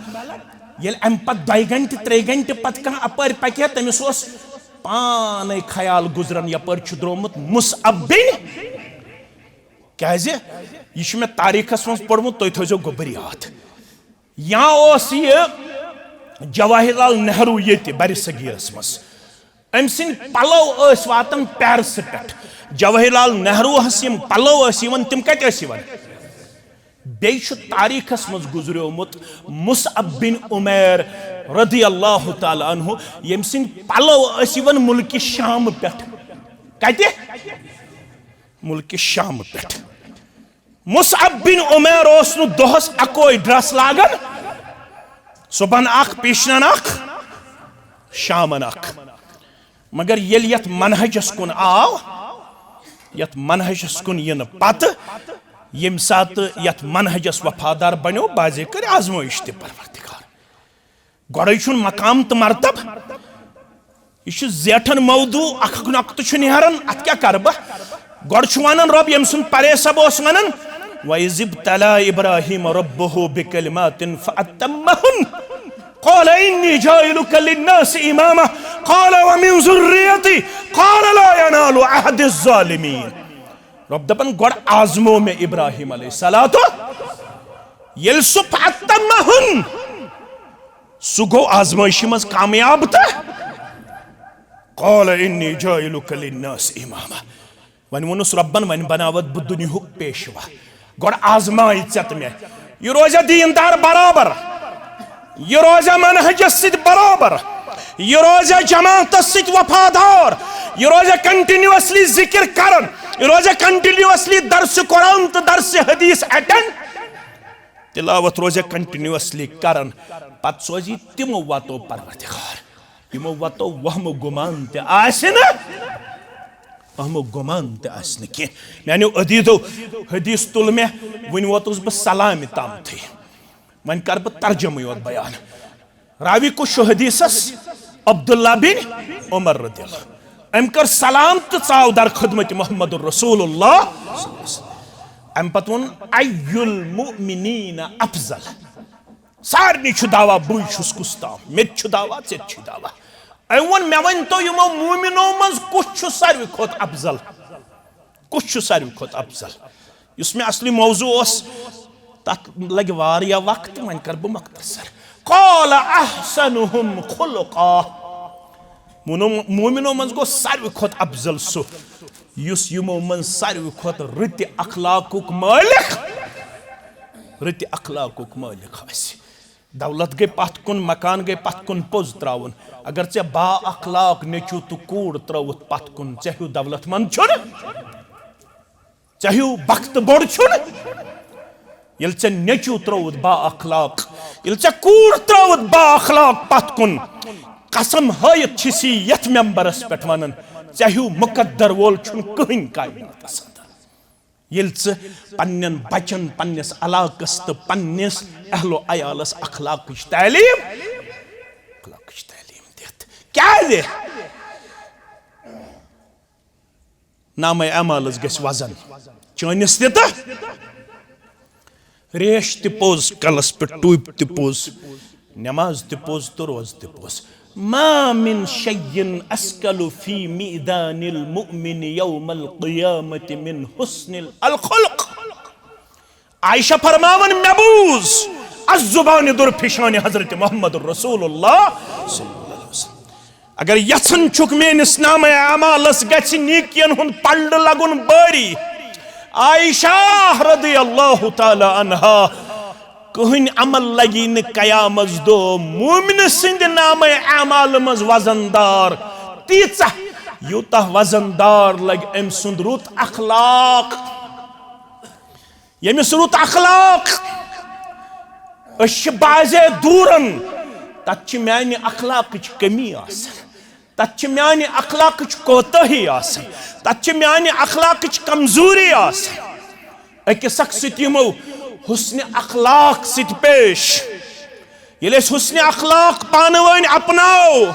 ییٚلہِ امہِ پتہٕ دۄیہِ گنٹہِ، ترٛیٚیہِ گنٹہِ پتہٕ کانٛہہ اپٲرۍ پکہِ ہا، تٔمِس اوس پانے خیال گُزران، یپٲرۍ چھُ درٛامُت مصعب بن۔ کیازِ؟ یہِ چھُ مےٚ تاریخس منٛز پوٚرمُت، تُہۍ تھٲیزیو گوٚبُر یاد۔ یا اوس یہِ جواہر لال نہروٗ ییٚتہِ برِ صغیٖرس منٛز؟ أمۍ سٕنٛدۍ پلو ٲسۍ واتان پیرسہٕ پٮ۪ٹھ۔ جواہر لال نہروٗہس یِم پلو ٲسۍ یِوان، تِم کتہِ ٲسۍ یِوان؟ بیٚیہِ چھُ تاریخس منٛز گُزریومُت مصعب بن عمیر رضی اللہ تعالیٰ عنہ، ییٚمۍ سٕنٛدۍ پلو ٲسۍ یِوان مُلکہِ شام پٮ۪ٹھ۔ کتہِ؟ مُلکہِ شام پٮ۪ٹھ۔ مصعب بن عمیر اوس نہٕ دۄہس اکوے ڈریس لاگان، صبحن اکھ، پیشنن اکھ، شامن اکھ۔ مگر ییٚلہِ یتھ منہجس کُن آو، یتھ منہجس کُن یِنہٕ پتہٕ، ییٚمہِ ساتہٕ یتھ منہجس وفادار بنیو، بازے کٔر آزمٲیش تہِ پروردگار۔ گۄڈے چھُن مقام تہٕ مرتب۔ یہِ چھُ زیٹھن موضوع، اکھ اکھ نۄقطہٕ چھُ نیران، اتھ کیٛاہ کرٕ بہٕ؟ گۄڈٕ چھُ ونان رۄب، ییٚمۍ سُنٛد پرے سب اوس ونان، وَإِذِ ابْتَلَىٰ إِبْرَاهِيمَ رَبُّهُ بِكَلِمَاتٍ فَأَتَمَّهُنَّ قَالَ إِنِّي جَاعِلُكَ لِلنَّاسِ إِمَامًا قَالَ وَمِن ذُرِّيَّتِي قَالَ لَا يَنَالُ عَهْدِي الظَّالِمِينَ۔ رۄب دپان، گۄڈٕ آزمو مےٚ ابراہیم علیہ الصلوۃ، ییٚلہِ سُہ فَأَتَمَّهُنَّ، سُہ گوٚو آزمٲیشہِ منٛز کامیاب تہٕ قال انی جاعلک للناس اماما۔ وۄنۍ ووٚنُس رۄبن، وۄنۍ بناوتھ بہٕ دُنیہُک پیشوا۔ گۄڈٕ آزماے ژےٚ تہٕ مےٚ، یہِ روزیا دیندار برابر، یہِ روزیا منہجس سۭتۍ برابر، یہِ روزیا جماعتس سۭتۍ وفادار، یہِ روزیا کنٹینیوسلی ذکر کران، یہِ روزیا کنٹینیوسلی درس قرآن تہٕ درس حدیث اٹینڈ۔ تلاوت روزِ کنٹینیوسلی کران، پتہٕ سوزِ تِمو وتو پروردگار، یِمو وتو وہمہٕ گُمان تہِ آسہِ نہٕ، وہمہٕ گُمان تہِ آسہِ نہٕ کینٛہہ۔ میانیو عزیزو، حدیث تُل مےٚ، وُنہِ ووتُس بہٕ سلامہِ تامتھٕے۔ وۄنۍ کرٕ بہٕ ترجمہٕ یوت بیان۔ راوی کُس چھُ حدیثس؟ عبداللہ بن عمر رضی اللہ۔ أمۍ کٔر سلام تہٕ ژاو در خدمت محمد رسول اللہ۔ اَمہِ پتہٕ ووٚن، ای المؤمنین افضل؟ سارنٕے چھُ دعویٰ بٕے چھُس کُس تام، مےٚ تہِ چھُ دعویٰ، ژےٚ تہِ چھُے دعویٰ۔ أمۍ ووٚن، مےٚ ؤنۍ تو، یِمو مومنو منٛز کُس چھُ ساروی کھۄتہٕ افضل؟ کُس چھُ ساروی کھۄتہٕ افضل؟ یُس مےٚ اصلی موضوع اوس، تتھ لگہِ واریاہ وقت، وۄنۍ کرٕ بہٕ مختصر۔ قال احسنهم خلقا۔ مومنو، مومنو منٛز گوٚو ساروی کھۄتہٕ افضل سُہ، یُس یِمو منٛز ساروی کھۄتہٕ رٕتہِ اخلاقُک مٲلِک، رٕتہِ اخلاقُک مٲلِک آسہِ۔ دولت گٔے پتھ کُن، مکان گٔے پتھ کُن، پوٚز تراوُن۔ اگر ژےٚ با اخلاق نیٚچو تہٕ کوٗر ترٲوٕتھ پتھ کُن، ژےٚ ہیوٗ دولت مند چھُنہٕ، ژےٚ ہیوٗ بخت بوٚڑ چھُنہٕ۔ ییٚلہِ ژےٚ نیٚچو ترٲوٕتھ با اخلاق، ییٚلہِ ژےٚ کوٗر ترٲوٕتھ با اخلاق پتھ کُن، قسم ہٲیِتھ چھِ سی یتھ ممبرس پٮ۪ٹھ ونان، ژےٚ ہیوٗ مقدر وول چھُنہٕ کٕہٕنۍ کائناتس اندر۔ ییٚلہِ ژٕ پننٮ۪ن بچن، پننِس علاقس تہٕ پننِس اہل و عیالس اخلاقٕچ تعلیٖم، اخلاقٕچ تعلیٖم دِتھ، کیازِ؟ نامہ اعمالس گژھِ وزن، چٲنِس تہِ تہٕ ریش تہِ پوٚز، کلس پٮ۪ٹھ ٹوپۍ تہِ پوٚز، نماز تہِ پوٚز تہٕ روزٕ تہِ پوٚز۔ ما من شيء أثقل في ميزان المؤمن يوم القيامة من حسن الخلق۔ عائشہ فرماون، مےٚ بوٗز از زبانہِ درفشانِ حضرت محمد رسول اللہ صلی اللہ علیہ وسلم۔ اگر یژھان چھُکھ میٲنِس نامہ اعمالس گژھِ نیکین ہُنٛد پلڈٕ لگُن بٲری، عائشہ رضی اللہ تعالی عنہا، کٕہٕنۍ عمل لگی نہٕ قیامس دۄہ مومنہٕ سٕنٛدِ نامہ اعمال منٛز وزن دار تیٖژاہ، یوٗتاہ وزن دار لگہِ أمۍ سُنٛد رُت اخلاق۔ ییٚمِس رُت اخلاق، أسۍ چھِ بعضے دوٗرن، تتھ چھِ میانہِ اخلاقٕچ کمی آسان، تتھ چھِ میانہِ اخلاقٕچ کوتٲہی آسان، تتھ چھِ میانہِ اخلاقٕچ کمزوری آسان۔ أکِس اکھ سۭتۍ یِمو حسنِ اخلاق سۭتۍ پیش۔ ییٚلہِ أسۍ حسنِ اخلاق پانہٕ ؤنۍ اپناو،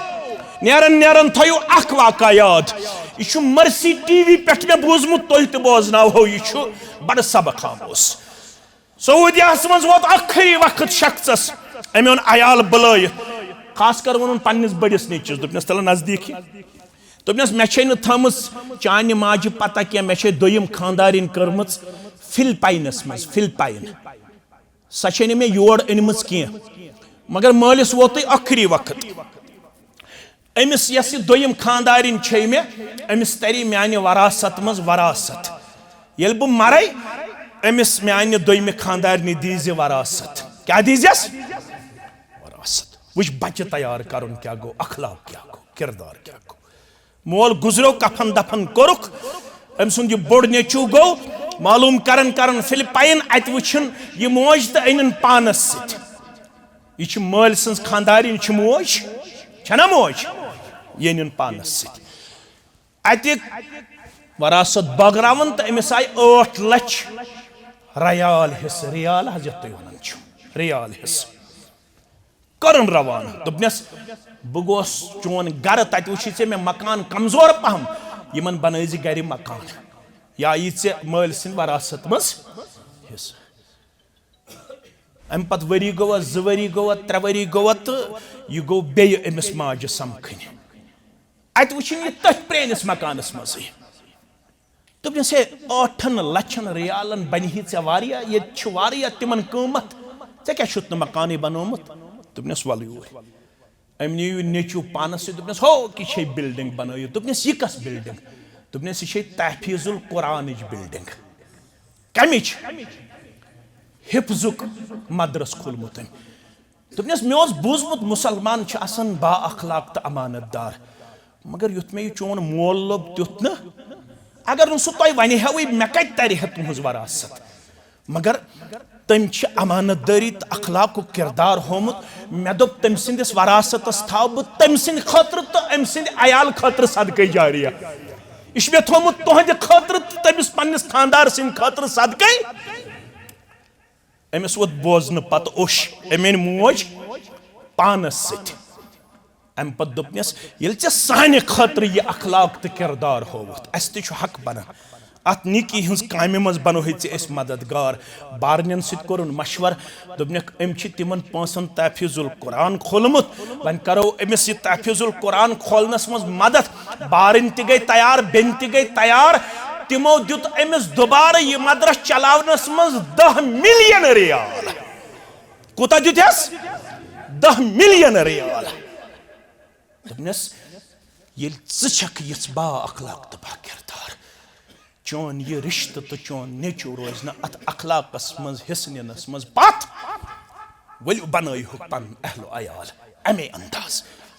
نیران نیران تھٲیِو اکھ واقعہ یاد۔ یہِ چھُ مرسی ٹی وی پٮ۪ٹھ مےٚ بوٗزمُت، تۄہہِ تہِ بوزناوہو، یہِ چھُ بڑٕ سبق آموز۔ سعودیاہس منٛز ووت ٲخری وقت شخصس، أمۍ اوٚن عیال بُلٲیِتھ، خاص کر ووٚنُن پننِس بٔڑِس نیٚچوِس، دوٚپنس، تَلہٕ نزدیٖکی۔ دوٚپنس، مےٚ چھے نہٕ تھٲمٕژ چانہِ ماجہِ پتہ کینٛہہ، مےٚ چھے دوٚیِم خانٛدارِنۍ کٔرمٕژ فلپاینس منٛز، فلپاین۔ سۄ چھے نہٕ مےٚ یور أنمٕژ کینٛہہ، مگر مٲلِس ووتُے ٲخری وقت۔ أمِس یۄس یہِ دوٚیِم خانٛدارِنۍ چھے مےٚ، أمِس تَری میانہِ وراثت منٛز وراثت۔ ییٚلہِ بہٕ مَرَے، أمِس میانہِ دوٚیمہِ خانٛدارِنہِ دیٖزِ وراثت۔ کیٛاہ دیٖزٮ۪س؟ وراثت۔ وٕچھ، بچہِ تیار کرُن کیٛاہ گوٚو، اخلاق کیٛاہ گوٚو، کردار کیٛاہ گوٚو۔ مول گُزریو، کفن دفن کوٚرُکھ، أمۍ سُنٛد یہِ بوٚڑ نیٚچوٗ گوٚو، معلوٗم کران کران فلپاین، اتہِ وٕچھِن یہِ موج تہٕ أنِن پانس سۭتۍ۔ یہِ چھِ مٲلۍ سٕنٛز خانٛدارِنۍ، یہِ چھِ موج، چھَنا موج؟ یہِ أنِن پانس سۭتۍ۔ اتہِ وراثت بٲگراوان تہٕ أمِس آیہِ ٲٹھ لچھ ریال حصہٕ، ریال حظ یتھ تُہۍ ونان چھِو، ریال حصہٕ۔ کٔرٕن روانہٕ۔ دوٚپنس، بہٕ گوس چون گرٕ، تتہِ وٕچھی ژےٚ مےٚ مکان کمزور پہم، یِمن بنٲیزِ گرِ مکان۔ یا یی ژےٚ مٲلۍ سٕنٛدِ وراثت منٛز حصہٕ۔ امہِ پتہٕ ؤری گوٚو، زٕ ؤری گوٚو، ترٛےٚ ؤری گوٚو تہٕ یہِ گوٚو بیٚیہِ أمِس ماجہِ سمکھٕنۍ۔ اتہِ وٕچھِن یہِ تٔتھۍ پرٛٲنِس مکانس منٛزٕے۔ دوٚپنس، ہے، ٲٹھن لچھن ریالن بنہِ ہے ژےٚ واریاہ، ییٚتہِ چھِ واریاہ تِمن قۭمتھ، ژےٚ کیٛاہ چھُتھ نہٕ مکانٕے بنومُت؟ دوٚپنس، وَلہٕ یوٗرۍ۔ أمۍ نیوٗ یہِ نیٚچوٗ پانس سۭتۍ، دوٚپنس، ہو، کہِ چھے بلڈنگ بنٲیِتھ۔ دوٚپنس، یہِ کۄس بلڈنگ؟ دوٚپنس، یہِ چھے تحفیظ القرآنٕچ بلڈنگ۔ کمِچ؟ حفظُک مدرس کھولمُت أمۍ۔ دوٚپنس، مےٚ اوس بوٗزمُت مُسلمان چھِ آسان با اخلاق تہٕ امانت دار، مگر یُتھ مےٚ یہِ چون مول لوٚب تیُتھ نہٕ۔ اگر نہٕ سُہ تۄہہِ ونہِ ہاوٕے، مےٚ کتہِ ترِ ہے تُہنٛز وراثت؟ مگر تٔمۍ چھِ امانت دٲری تہٕ اخلاقُک کردار ہوومُت۔ مےٚ دوٚپ، تٔمۍ سٕنٛدِس وراثتس تھاو بہٕ تٔمۍ سٕنٛدِ خٲطرٕ تہٕ أمۍ سٕنٛدِ عیال خٲطرٕ صدقے جاریہ۔ یہِ چھُ مےٚ تھوٚومُت تُہنٛدِ خٲطرٕ تہٕ تٔمِس پننِس خانٛدار سٕنٛدِ خٲطرٕ صدقے۔ أمِس ووت بوزنہٕ پتہٕ اوٚش، أمۍ أنۍ موج پانس سۭتۍ۔ امہِ پتہٕ دوٚپنس، ییٚلہِ ژےٚ سانہِ خٲطرٕ یہِ اخلاق تہٕ کردار ہووُتھ، اسہِ تہِ چھُ حق بنان۔ اتھ نیکی ہٕنٛز کامہِ منٛز بنوہے ژےٚ أسۍ مددگار۔ بارنٮ۪ن سۭتۍ کوٚرُن مشورٕ، دوٚپنکھ، أمۍ چھِ تِمن پانٛژن تحفیظ القرآن کھولمُت، وۄنۍ کرو أمِس یہِ تحفیظ القرآن کھولنس منٛز مدد۔ بارٕنۍ تہِ گٔے تیار، بیٚنہِ تہِ گٔے تیار۔ تِمو دیُت أمِس دُبارٕ یہِ مدرسہٕ چلاونس منٛز دَہ ملین ریال۔ کوٗتاہ دیُتہس؟ دَہ ملین ریال۔ دوٚپنس، ییٚلہِ ژٕ چھکھ یِژھ با اخلاق تہٕ با کردار، چون یہِ رشتہٕ تہٕ چون نیٚچو روزِ نہٕ اتھ اخلاقس منٛز حصہٕ نِنس منٛز پتھ۔ ؤلِو بنٲیہُکھ پنُن اہل و عیال امے انداز۔